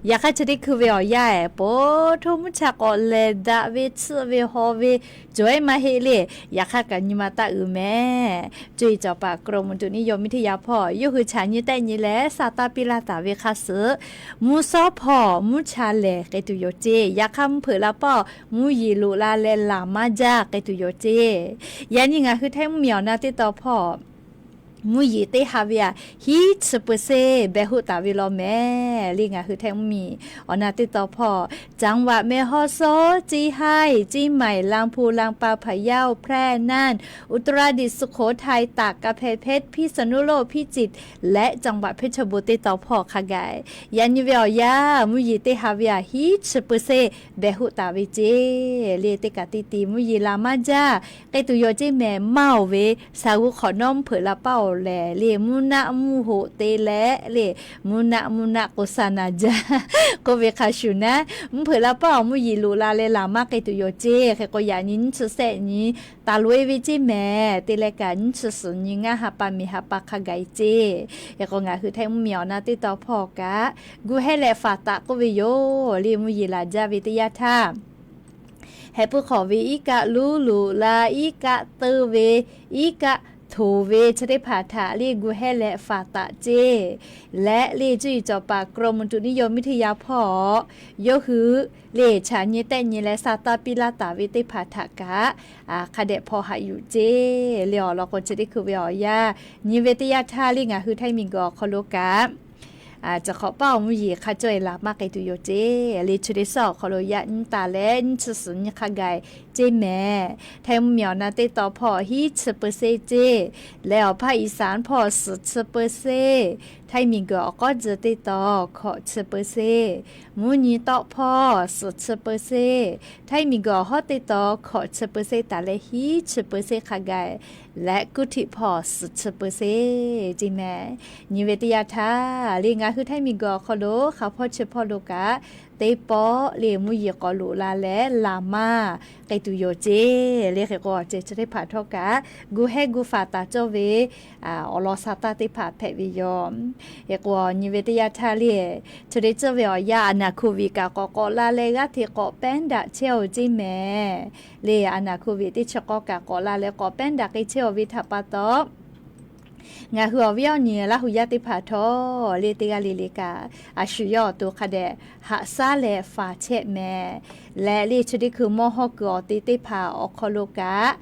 Yaꞈ hk'aˇ chi teˇ hkui ve awˬ yanˇ-ehˍ, po htoˇ mvuhˇ cha k'awꞈ lehˬ daꞈ ve tsuhˆ ve haw ve cawˬ-ehˉ maˇ heˆ le. Yaꞈ hk'aˇ kaꞈ nyi ma taˇ uiˍ mehˍ. Cuˇ yiˍ cawˬ paˍ กรมอุตุนิยมวิทยา hpawˇ yawˇ hui chaꞈ nyi tehˆ nyi leh sa taˇ piˇ laˇ taˍ ve hk'a suhˍ, mvuhˇ shawˉ hpawˇ mvuhˇ cha lehˬ k'ai tuˬ yoˬ ceˇ. Yaꞈ hk'aˇ mvuhˇ hpeuꞈ la pawˆ mvuhˇ yeˬ loꞈ la leh laˬ maˇ jaˇ k'ai tuˬ yoˬ ceˇ. Yaꞈ nyi ngaˬ hui Htaiˇ mvuhˇ miˬ awˬ na teˇ taw hpawˇ mvuhˇ yeˬ teˇ ha ve aꞈ hiˉ chi เปอร์เซ็นต์ behˬ hoˆ taˍ ve law mehˍ le. Ngaˬ hui Htaiˇ mvuhˇ miˬ awˬ na teˇ taw hpawˇ จังหวัดแม่ฮ่องสอน เชียงราย เชียงใหม่ ลำพูน ลำปาง พะเยา แพร่ น่าน อุตรดิตถ์ สุโขทัย ตาก กำแพงเพชร พิษณุโลก พิจิตร และจังหวัดเพชรบูรณ์ teˇ taw hpawˇ hk'a gaˬ, yaꞈ nyi ve awˬ yanˇ mvuhˇ yeˬ teˇ ha ve aꞈ hiˉ chi เปอร์เซ็นต์ behˬ hoˆ taˍ ve ceˇ. Le teˇ kaꞈ teˇ ti mvuhˇ yeˬ laˬ maˇ jaˇ k'ai tuˬ yoˬ ceˇ mehˍ. Maˇ oˬ ve, shaˍ g'u hk'awꞈ nawˉ mvuhˇ hpeuꞈ la paˆ awˬ lehˬ le, mvuhˇ naˆ mvuhˇ hoꞈ te leh le, mvuhˇ naˆ mvuhˇ naˆ k'o sa na jaˇ k'oˆ ve hk'a shuˍ naˉ, mvuhˇ hpeuꞈ la paˆ awˬ mvuhˇ yeˬ loꞈ la leh laˬ maˇ k'ai tuˬ yoˬ ceˇ. Hk'e k'o, yaꞈ nyi nyiˇ chi sehˆ nyi taˍ loꞈ-e ve ceˇ mehˍ. Te leh kaꞈ nyiˇ chi suhˍ nyi ngaˇ ha pa miˬ ha pa hk'a gaˬ e ceˇ. Hk'e k'o, ngaˬ hui Htaiˇ mvuhˇ miˬ awˬ na teˇ taw hpawˇ kaꞈ, gu hehˉ leh faˍ taˍ k'oˆ ve yoˬ le. Mvuhˇ yeˬ laˬ jaˇ ve teˇ yanˇ htaˇ, heh puiˉ hk'awꞈ ve iˉ kaˆ luˉ loꞈ la, iˉ kaˆ teu ve, iˉ kaˆ htoˍ ve chi teˇ hpaˍ htaꞈ le gu hehˉ leh faˍ taˍ ceˇ. Leh le cuˇ yiˍ cawˬ paˍ กรมอุตุนิยมวิทยา hpawˇ yawˇ hui le chaꞈ nyi tehˆ nyi leh sa taˇ piˇ laˇ taˍ ve teˇ hpaˍ htaꞈ kaꞈ hk'a dehꞈ hpaw haꞈ yuˬ ceˇ. Le awˬ lawn k'o, chi teˇ hkui ve awˬ yanˇ nyi ve teˇ yanˇ htaˇ le ngaˬ hui Htaiˇ miˬguiˬ awˬ hk'aw lo kaꞈ Chi hk'awꞈ paˇ awˬ mvuhˇ yeˬ hk'a cawˇ-e laˬ maˇ k'ai tuˬ yoˬ ceˇ. Le chi teˇ suhˉ awˬ hk'aw lo yaꞈ nyi taˍ leh nyiˇ chi suhˍ nyiˇ hk'a gaˬ-e ceˇ mehˍ. Htaiˇ mvuhˇmiˬ awˬ na teˇ tawn hpawˇ hiˉ chi เปอร์เซ็นต์ ceˇ. Leh awˬ hpaˇ อีสาน hpawˇ suhˍ chi เปอร์เซ็นต์. Htaiˇ miˬguiˬ awˬ k'awˉ tcuh teˇ tawn hkawꞈ chi เปอร์เซ็นต์. Mvuhˇ nyi tawˆ hpawˇ suhˍ chi เปอร์เซ็นต์. Htaiˇ miˬguiˬ awˬ hawˉ teˇ tawn hkawꞈ chi เปอร์เซ็นต์ taˍ leh hiˉ chi เปอร์เซ็นต์ hk'a gaˬ-e leh kuˇ htiꞈ hpawˇ suhˍ chi เปอร์เซ็นต์ ceˇ mehˍ. Nyi ve teˇ yanˇ htaˇ le ngaˬ hui Htaiˇ miˬguiˬ awˬ hk'aw lo hk'a hpawˇ chi hpawˇ lo kaꞈ teˇ pawˆ le mvuhˇ yeˬ k'awꞈ loꞈ la leh laˬ maˇ k'ai tuˬ yoˬ ceˇ. Le hk'e k'o awˬ ceuˬ chi teˇ hpaˍ htawˇ kaꞈ gu hehˉ gu faˍ taˍ cawˇ ve awˬ lawn sa taˇ teˇ hpaˍ hpehꞈ ve yoˬ. Hk'e k'o nyi ve teˇ yanˇ htaˇ le chi teˇ ceuˬ ve awˬ yanˇ อาณาโควิด kaꞈ k'awꞈ k'awꞈ la leh g'aˇ hteꞈ k'awꞈ pehˉ daꞈ chehˇ-oˬ ceˇ mehˍ. Le อาณาโควิด teˇ chi k'awˇ kaꞈ k'awꞈ la leh k'awꞈ pehˉ daꞈ k'ai chehˇ-oˬ ve htaꞈ pa taw, ngaˬ hui awˬ viˉ awˬ nyi Laˇ huˍ yaˇ teˇ hpaˍ htawˇ le teˇ g'aˇ le le kaꞈ a shu yawˇ awˬ to hk'a dehꞈ haꞈ shaˉ leh faˍ chehˇ mehˍ. Leh le chi teˇ hkui mawˇ hawˇ kuiˬ awˬ te teˇ hpaˍ awˬ hk'aw lo kaꞈ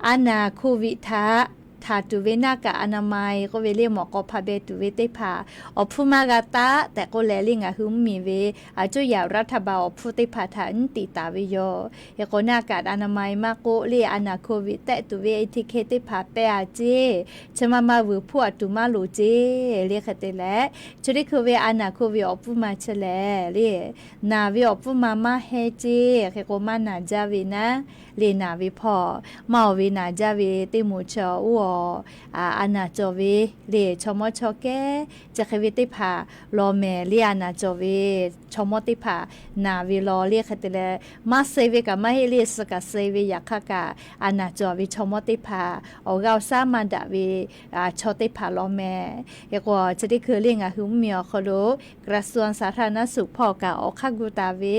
อาณาโควิด htaꞈ htaˍ tuˬ ve naˆ kaꞈ อนามัย k'oˆ ve le mawꞈ k'aw hpa beh tuˬ ve teˇ hpaˍ awˬ hpfuhˇ maˇ g'a taˆ tehꞈ k'oˆ leh le ngaˬ hui mvuhˇmiˬ ve a cuˇ yaꞈ รัฐบาล awˬ hpfuhˇ teˇ hpaˍ htaꞈ nyiˇ tiˍ taˍ ve yoˬ. Hk'e k'o naˆ kaꞈ อนามัย maˇ k'oˆ le อาณาโควิด tehꞈ tuˬ ve เอทีเค teˇ hpaˍ pehˇ-a ceˇ. Chi ma ma vuiˬ hpuˇ aˬ tuˬ maˇ loˍ ceˇ. Le hk'e te leh chi teˇ hkui ve อาณาโควิด awˬ hpfuhˇ ma chi lehˬ le naˬ ve awˬ hpfuhˇ ma maˇ hehnˇ ceˇ. Hk'e k'o maˇ naˬ jaˇ ve naˉ le naˬ ve hpawˇ maˇ oˬ ve naˬ jaˇ ve teˇ moˍ chi oˇ a a naˬ cawˬ ve le chaw mawˇ chaw kehˉ chi hk'e ve teˇ hpaˍ law mehˍ. Le a naˬ cawˬ ve chaw mawˇ teˇ hpaˍ naˬ ve law le hk'e te leh maˇ suh ve kaꞈ maˇ heˆ le suh kaꞈ suh ve yaꞈ hk'aˇ kaꞈ a naˬ cawˬ ve chaw mawˇ teˇ hpaˍ awˬ g'aˇ awˬ shaˉ maˇ daꞈ ve chaw teˇ hpaˍ law mehˍ. Hk'e k'o chi teˇ hkui le ngaˬ hui mvuhˇmiˬ awˬ hk'aw lo กระทรวงสาธารณสุข hpawˇ kaꞈ awˬ hk'aˇ gu taˍ ve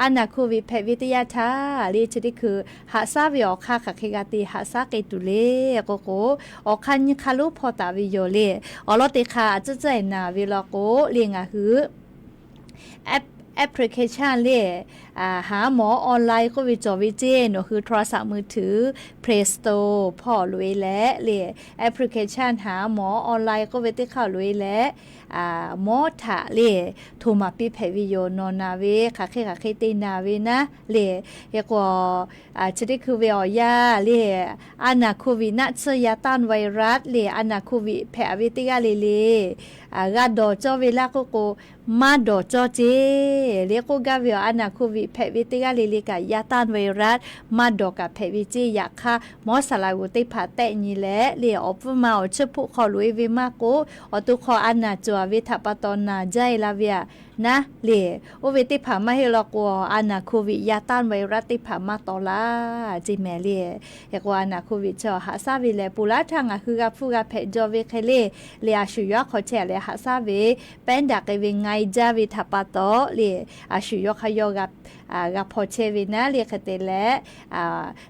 a naˬ โควิด hpehꞈ ve teˇ yanˇ htaˇ le chi teˇ hkui haꞈ shaˉ ve awˬ hk'aˇ hk'aˬ hk'e g'a te haꞈ shaˉ k'ai tuˬ le k'o k'o, awˬ hk'aˇ nyiˇ hk'aˇ lonˉ hpawˇ taˍ ve yoˬ le. Awˬ lawn teˇ hk'aˇ a tcuhˉ tcuhˉ-e naˬ ve law k'o le ngaˬ hui แอปพลิเคชัน le หาหมอออนไลน์ k'oˆ ve cawˬ ve ceˇ. Nawˬ hui โทรศัพท์มือถือ Play Store hpawˇ loꞈ-e leh le แอปพลิเคชัน หาหมอออนไลน์ k'oˆ ve teˇ hk'aˇ loꞈ-e leh mawˉ htaꞈ le htoꞈ maˍ piˇ hpehꞈ ve yoˬ. Nawˬ naˬ ve hk'aˬ hk'e hk'aˬ hk'e te naˬ ve naˉ le. Hk'e k'o chi teˇ hkui ve awˬ yanˇ le a naˬ โควิด naˆ tsuhˇ ยาต้านไวรัส le a naˬ โควิด hpehꞈ ve teˇ g'aˇ le le g'a dawˬ cawˇ ve laˇ k'oˆ k'o, maˇ dawˬ cawˇ ceˇ. Le k'oˆ gaˇ ve awˬ a naˬ โควิด hpehꞈ ve teˇ g'aˇ le le kaꞈ ยาต้านไวรัส maˇ dawˬ kaꞈ hpehꞈ ve ceˇ. Yaꞈ hk'aˇ mawˉ saˍ laꞈ g'uˬ teˇ hpaˍ tehˆ nyi leh le awˬ hpfuhˇ ma awˬ chiˇ hpoˆ hk'aw loꞈ-e ve maˇ k'oˆ, awˬ to hk'aw a naˬ cawˬ ve htaꞈ pa taw naˬ jaˇ-e la ve aꞈ naˉ le. Oˇ ve teˇ hpaˍ maˇ heˆ law k'o a naˬ โควิด ยาต้านไวรัส teˇ hpaˍ maˇ taw laˇ ceˇ mehˍ le. Hk'e k'o a naˬ โควิด chi haꞈ shaˉ ve lehˬ ponˬ laˉ htaˇ ngaˬ hui g'a hpfuhˇ g'a hpehꞈ jaw ve hk'e le le a shu yawˇ hk'aw chehˇ leh haꞈ shaˉ ve pehˉ daꞈ k'ai ve nga-e jaˇ ve htaꞈ pa taw le a shu yawˇ hk'aˇ yawˇ g'a hpaw chehˇ ve naˉ le hk'e te leh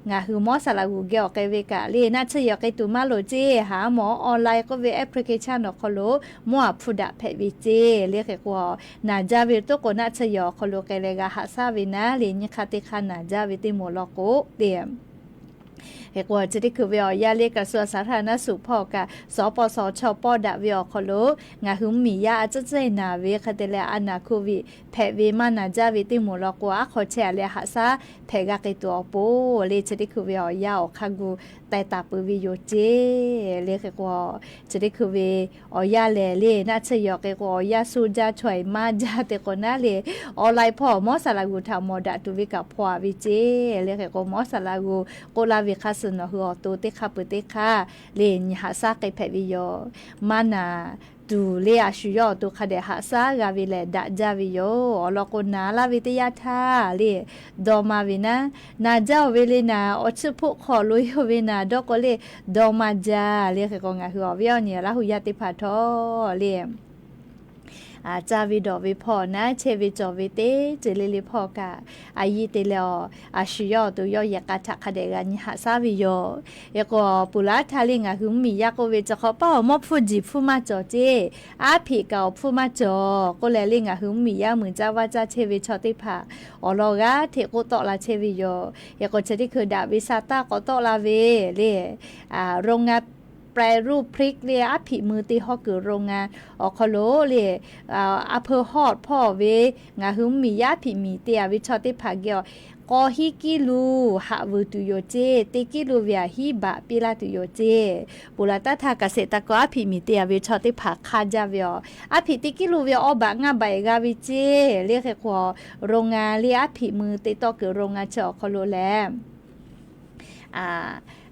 ngaˬ hui mawˉ saˍ laꞈ g'uˬ geh awˬ k'ai ve kaꞈ le naˆ tsuhˇ yaw k'ai tuˬ maˇ loˍ ceˇ. หาหมอออนไลน์ k'oˆ ve แอปพลิเคชัน awˬ hk'aw lo mawˉ a hpfuhˇ daꞈ hpehꞈ ve ceˇ. Le hk'e k'o naˬ jaˇ ve toˉ k'o naˆ tsuhˇ yaw awˬ hk'aw lo k'ai leh g'a haꞈ shaˉ ve naˉ le nyiˇ hk'aˇ teˇ hk'aˇ naˬ jaˇ ve teˇ moˍ law k'o le Hk'e k'o chi teˇ hkui ve awˬ yanˇ le กระทรวงสาธารณสุข hpawˇ kaꞈ สปส chaw pawˆ daꞈ ve awˬ hk'aw lo ngaˬ hui mvuhˇmiˬ yaˇ a tcuhˉ tcuhˉ-e naˬ ve hk'e te leh a naˬ โควิด hpehꞈ ve maˇ naˬ jaˇ ve teˇ moˍ law k'o aˉ hk'aw chehˇ leh haꞈ shaˉ hpehꞈ g'a k'ai tuˬ awˬ pon le chi teˇ hkui ve awˬ yanˇ awˬ hk'aˇ gu teh taˍ peuˬ ve yoˬ ceˇ. Le hk'e k'o chi teˇ hkui ve awˬ yanˇ lehˬ le naˆ tsuhˇ yaw k'e k'o awˬ yanˇ shu jaˇ chaweh maˇ jaˇ te k'o naˉ le online hpawˇ mawˉ saˍ laꞈ g'uˬ htaꞈ mawˬ daꞈ tuˬ ve kaꞈ hpaw-a ve ceˇ. Le hk'e k'o mawˉ saˍ laꞈ g'uˬ k'oˆ laˇ ve hk'a suh nawˬ hui awˬ to teˇ hk'aˇ peuˬ teˇ hk'aˇ le nyi haꞈ shaˉ k'ai hpehꞈ ve yoˬ. Maˇ naˬ tuˬ le a shu yawˇ awˬ to hk'a dehꞈ haꞈ shaˉ g'a ve lehˬ daꞈ jaˇ ve yoˬ. Awˬ lawn k'o naˬ laˇ ve teˇ yanˇ htaˇ le dawˇ maˇ ve naˉ, naˬ jaˇ-oˬ ve le naˬ awˬ chiˇ hpoˆ hk'aw loꞈ-e-oˬ ve naˬ dawˇ k'o le dawˇ maˇ jaˇ. Le hk'e k'o ngaˬ hui awˬ viˉ awˬ nyi Laˇ huˍ yaˇ teˇ hpaˍ htawˇ le caˇ ve dawˬ ve hpawˇ naˉ chehˇ ve cawˬ ve teˇ ceuˬ le le hpawˇ kaꞈ a yiˇ te leh a, a shu yawˇ awˬ to yawˇ yehˬ k'a htaꞈ hk'a dehꞈ g'a nyi haꞈ shaˉ ve yoˬ. Hk'e k'o ponˬ laˉ htaˇ le ngaˬ hui mvuhˇmiˬ yaˇ k'oˆ ve chi hk'awꞈ paˇ awˬ mawˇ hpfuhˇ jiˬ hpfuhˇ maˇ cawˬ ceˇ, aˉ hpeꞈ kaꞈ awˬ hpfuhˇ maˇ cawˬ k'oˆ leh le ngaˬ hui mvuhˇmiˬ yaˇ muiˬ caˇ vaˇ caˇ chehˇ ve chaw teˇ hpaˍ awˬ lawn g'aˇ hteꞈ k'oˆ tawˆ la chehˇ ve yoˬ. Hk'e k'o chi teˇ hkui daꞈ ve sha taˇ k'awꞈ tawˆ la ve le โรงงาน แปรรูปพริก le aˉ hpiꞈ mui te hawˉ kuiˬ โรงงาน awˬ hk'aw lo le, aˉ hpeuˇ hawˆ hpawˇ ve ngaˬ hui mvuhˇmiˬ yaˇ aˉ hpiꞈ miˬ te a ve chaw teˇ hpaˍ geh awˬ k'aw hiˉ kiˉ lu haꞈ vuiˬ tuˬ yoˬ ceˇ. Teˇ kiˉ lu ve aꞈ hiˉ baꞈ piˇ laˇ tuˬ yoˬ ceˇ. Ponˬ laˬ taˇ htaˇ kaꞈ shehˍ taˍ kawꞈ aˉ hpiꞈ miˬ te a ve chaw teˇ hpaˍ hk'aˇ jaˇ ve yoˬ. Aˉ hpiꞈ teˇ kiˉ lu ve awˇ baꞈ ngaˇ baꞈ g'a ve ceˇ. Le hk'e k'o, โรงงาน le aˉ hpiꞈ mui te tawˆ kuiˬ โรงงาน chi awˬ hk'aw lo lehˬ,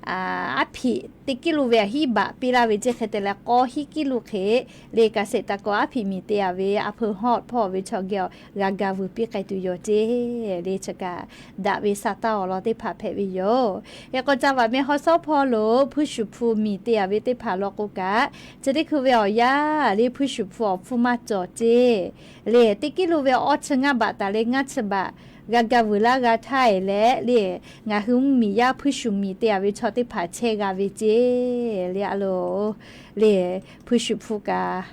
aˉ hpiꞈ teˇ kiˉ lu ve aꞈ hiˉ baꞈ piˇ laˇ ve ceˇ. Hk'e te leh k'aw hiˉ kiˉ lu hk'e le kaꞈ shehˍ taˍ kawꞈ aˉ hpiꞈ miˬ te a ve aˉ hpeuˇ hawˆ hpawˇ ve chaw geh awˬ g'a ga vuiˬ piˇ k'ai tuˬ yoˬ ceˇ. Le chi kaꞈ daꞈ ve sa taˇ awˬ lawn teˇ hpaˍ hpehꞈ ve yoˬ. Hk'e k'o, ca vaꞈ meh haw shawˉ hpawˇ lo hpuiˇ shuˍ hpu miˬ te a ve teˇ hpaˍ law k'o kaꞈ, chi teˇ hkui ve awˬ yanˇ le hpuiˇ shuˍ hpu awˬ hpfuhˇ maˇ cawˬ ceˇ. Le teˇ kiˉ lu ve awˇ chi ngaˇ baꞈ taˍ leh ngaˇ chi baꞈ g'a ga vuiˬ laˇ g'a htaˇ e leh le, ngaˬ hui mvuhˇmiˬ yaˇ hpuiˇ shuˍ miˬ te a ve chaw teˇ hpaˍ chehˇ g'a ve ceˇ. Le a lo, le hpuiˇ shuˍ hpu kaꞈ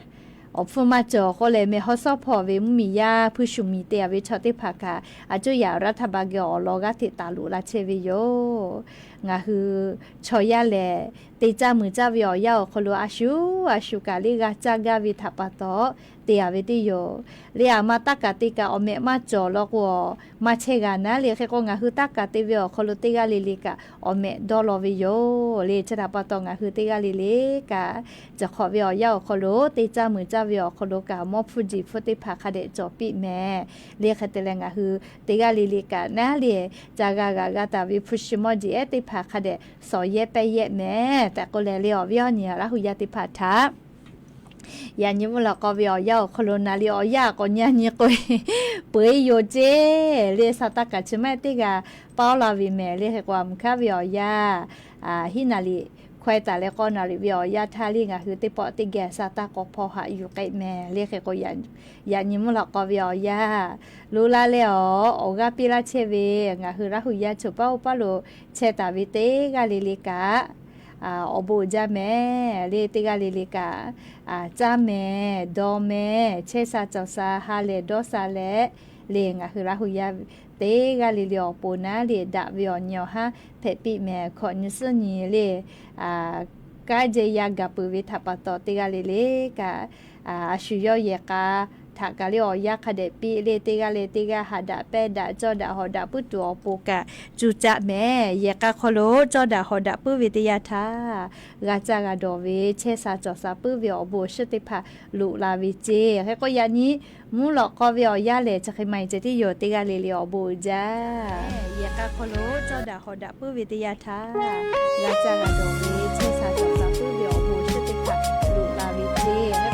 awˬ hpfuhˇ maˇ cawˬ k'oˆ leh, meh haw shawˉ hpawˇ ve mvuhˇmiˬ yaˇ hpuiˇ shuˍ miˬ te a ve chaw teˇ hpaˍ kaꞈ, a cuˇ yaꞈ raˇ htaˇ ba geh awˬ lawn g'aˇ hteꞈ taˍ loꞈ la chehˇ ve yoˬ. Ngaˬ hui chaw yaˇ lehˬ, te caˇ muiˬ caˇ ve awˬ yanˇ awˬ hk'aw lo a shu a shu kaꞈ le g'a caˇ gaˇ ve htaꞈ pa taw te a ve teˇ yoˬ. Le aˬ ma taˇ kaˬ te kaꞈ awˬ mehꞈ maˇ cawˬ law k'o, maˇ chehˇ g'a naˉ le. Hk'e k'o, ngaˬ hui taˇ kaˬ te ve awˬ hk'aw lo teˇ g'aˇ le le kaꞈ awˬ mehꞈ dawˇ law ve yoˬ. Le chi htaꞈ pa taw ngaˬ hui teˇ g'aˇ le le kaꞈ, ciˬ hk'awꞈ ve awˬ yanˇ awˬ hk'aw lo te caˇ muiˬ caˇ ve awˬ hk'aw lo kaꞈ mawˇ hpfuhˇ jeˬ hpfuhˇ teˇ hpaˍ hk'a dehꞈ cawˬ piˇ mehˍ. Le hk'e te leh ngaˬ hui teˇ g'aˇ le le kaꞈ naˉ le, ca g'a g'aꞈ g'a taˍ ve hpu shi mawˇ jeˬ ehˉ teˇ hpaˍ hk'a dehꞈ shawˍ yehˇ pehˇ yehˇ mehˍ tehꞈ k'oˆ leh, le awˬ viˉ awˬ nyi Laˇ hu yaˇ teˇ hpaˍ htaꞈ yaꞈ nyi mvuhˇ lawꞈ k'aw ve awˬ yanˇ awˬ hk'aw lo naˍ liꞈ awˬ yanˇ k'awꞈ nyi a nyi k'o, peuˬ e yoˬ ceˇ. Le sa taˇ kaˬ chi maˇ teˇ g'a paoˇ la ve mehˍ. Le hk'e k'o, aˬ mvuhˬ hkanˉ ve awˬ yanˇ hiˉ naˍ liꞈ hkawehˇ taˍ leh k'awˇ naˍ liꞈ ve awˬ yanˇ htaˇ le ngaˬ hui teˇ pawˆ teˇ geh sa taˇ k'awꞈ hpawˇ haꞈ yuˬ k'ai mehˍ. Le hk'e k'o, yaꞈ nyi mvuhˇ lawꞈ k'aw ve awˬ yanˇ lo la leh awˬ, awˬ g'aˇ piˇ laˇ chehˇ ve ngaˬ hui Laˇ hu yaˇ choˬ paˉ oˇ paˉ lo chehˇ taˍ ve teˇ g'aˇ le le kaꞈ, awˬ bon uiˍ jaˇ mehˍ. Le teˇ g'aˇ le le kaꞈ, caˇ mehˍ, dawˇ mehˍ, chehˇ sha cawˬ sha, ha lehˬ dawˇ sha leh, le ngaˬ hui Laˇ hu yaˇ teˇ g'aˇ le le awˬ pon naˉ le daꞈ ve awˬ nyi awˬ haˉ hpehꞈ piˇ mehˍ. Hkawꞈ nyi suhˉ nyi le, kanˉ jehˇ yaˇ gaˬ peuˬ ve htaꞈ pa taw teˇ g'aˇ le le kaꞈ, a shu yawˇ yehˬ k'a htaꞈ kaˬ le awˬ yanˇ hk'a dehꞈ piˇ le teˇ g'aˇ le teˇ g'aˇ haꞈ daꞈ pehˇ daꞈ cawˇ daꞈ hawˍ daꞈ puiˉ tuˬ awˬ pon kaꞈ cuˇ caˆ mehˍ. Yehˬ k'a hk'aw lo cawˇ daꞈ hawˍ daꞈ puiˉ ve teˇ yanˇ htaˇ, g'a caˇ g'a dawˬ ve chehˇ sha cawˬ sha puiˉ ve awˬ bon awˬ shiˉ teˇ hpaˍ loꞈ la ve ceˇ. Hk'e k'o, yaꞈ nyi mvuhˇ lawꞈ k'aw ve awˬ yanˇ lehˬ chi hk'e maˇ heˆ ceh tiˉ yoˬ. Teˇ g'aˇ le le awˬ bon uiˍ jaˇ. Yehˬ k'a hk'aw lo cawˇ daꞈ hawˍ daꞈ puiˉ ve teˇ yanˇ htaˇ, g'a caˇ g'a dawˬ ve chehˇ sha cawˬ sha puiˉ ve awˬ bon awˬ shiˉ teˇ hpaˍ loꞈ la ve ceˇ.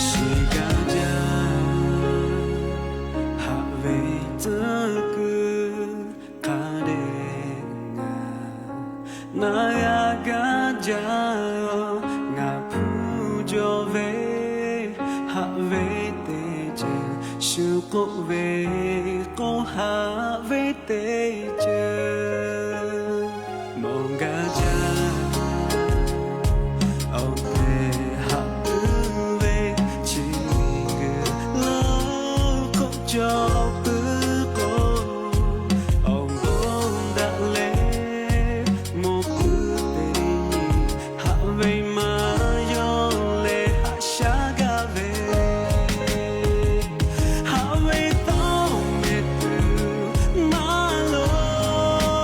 Shiˍ gaˇ jaˇ haꞈ ve tcuhˉ kuiˬ hk'a dehꞈ ngaˬ, naˬ g'a gaˇ jaˇ, ngaˬ hpu jaw ve haꞈ ve teˇ ceuˬ, shu k'oˆ ve k'o haꞈ ve teˇ ceuˬ, mawˬ gaˇ jaˇ, awˬ te haꞈ puiˉ ve chi g'uiˬ lo k'oˆ cawˬ puiˉ k'o, awˬ bon daꞈ leh mawˬ puiˉ teˇ nyi, haꞈ ve maˇ yawˇ leh haꞈ shaˉ gaˇ ve, haꞈ ve tawˇ meh tuˬ maˇ loˍ.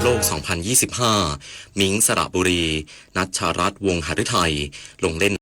โลก สองพันยี่สิบห้า มิง สระบุรี นัชรัตน์ วงหฤทัย ลงเล่น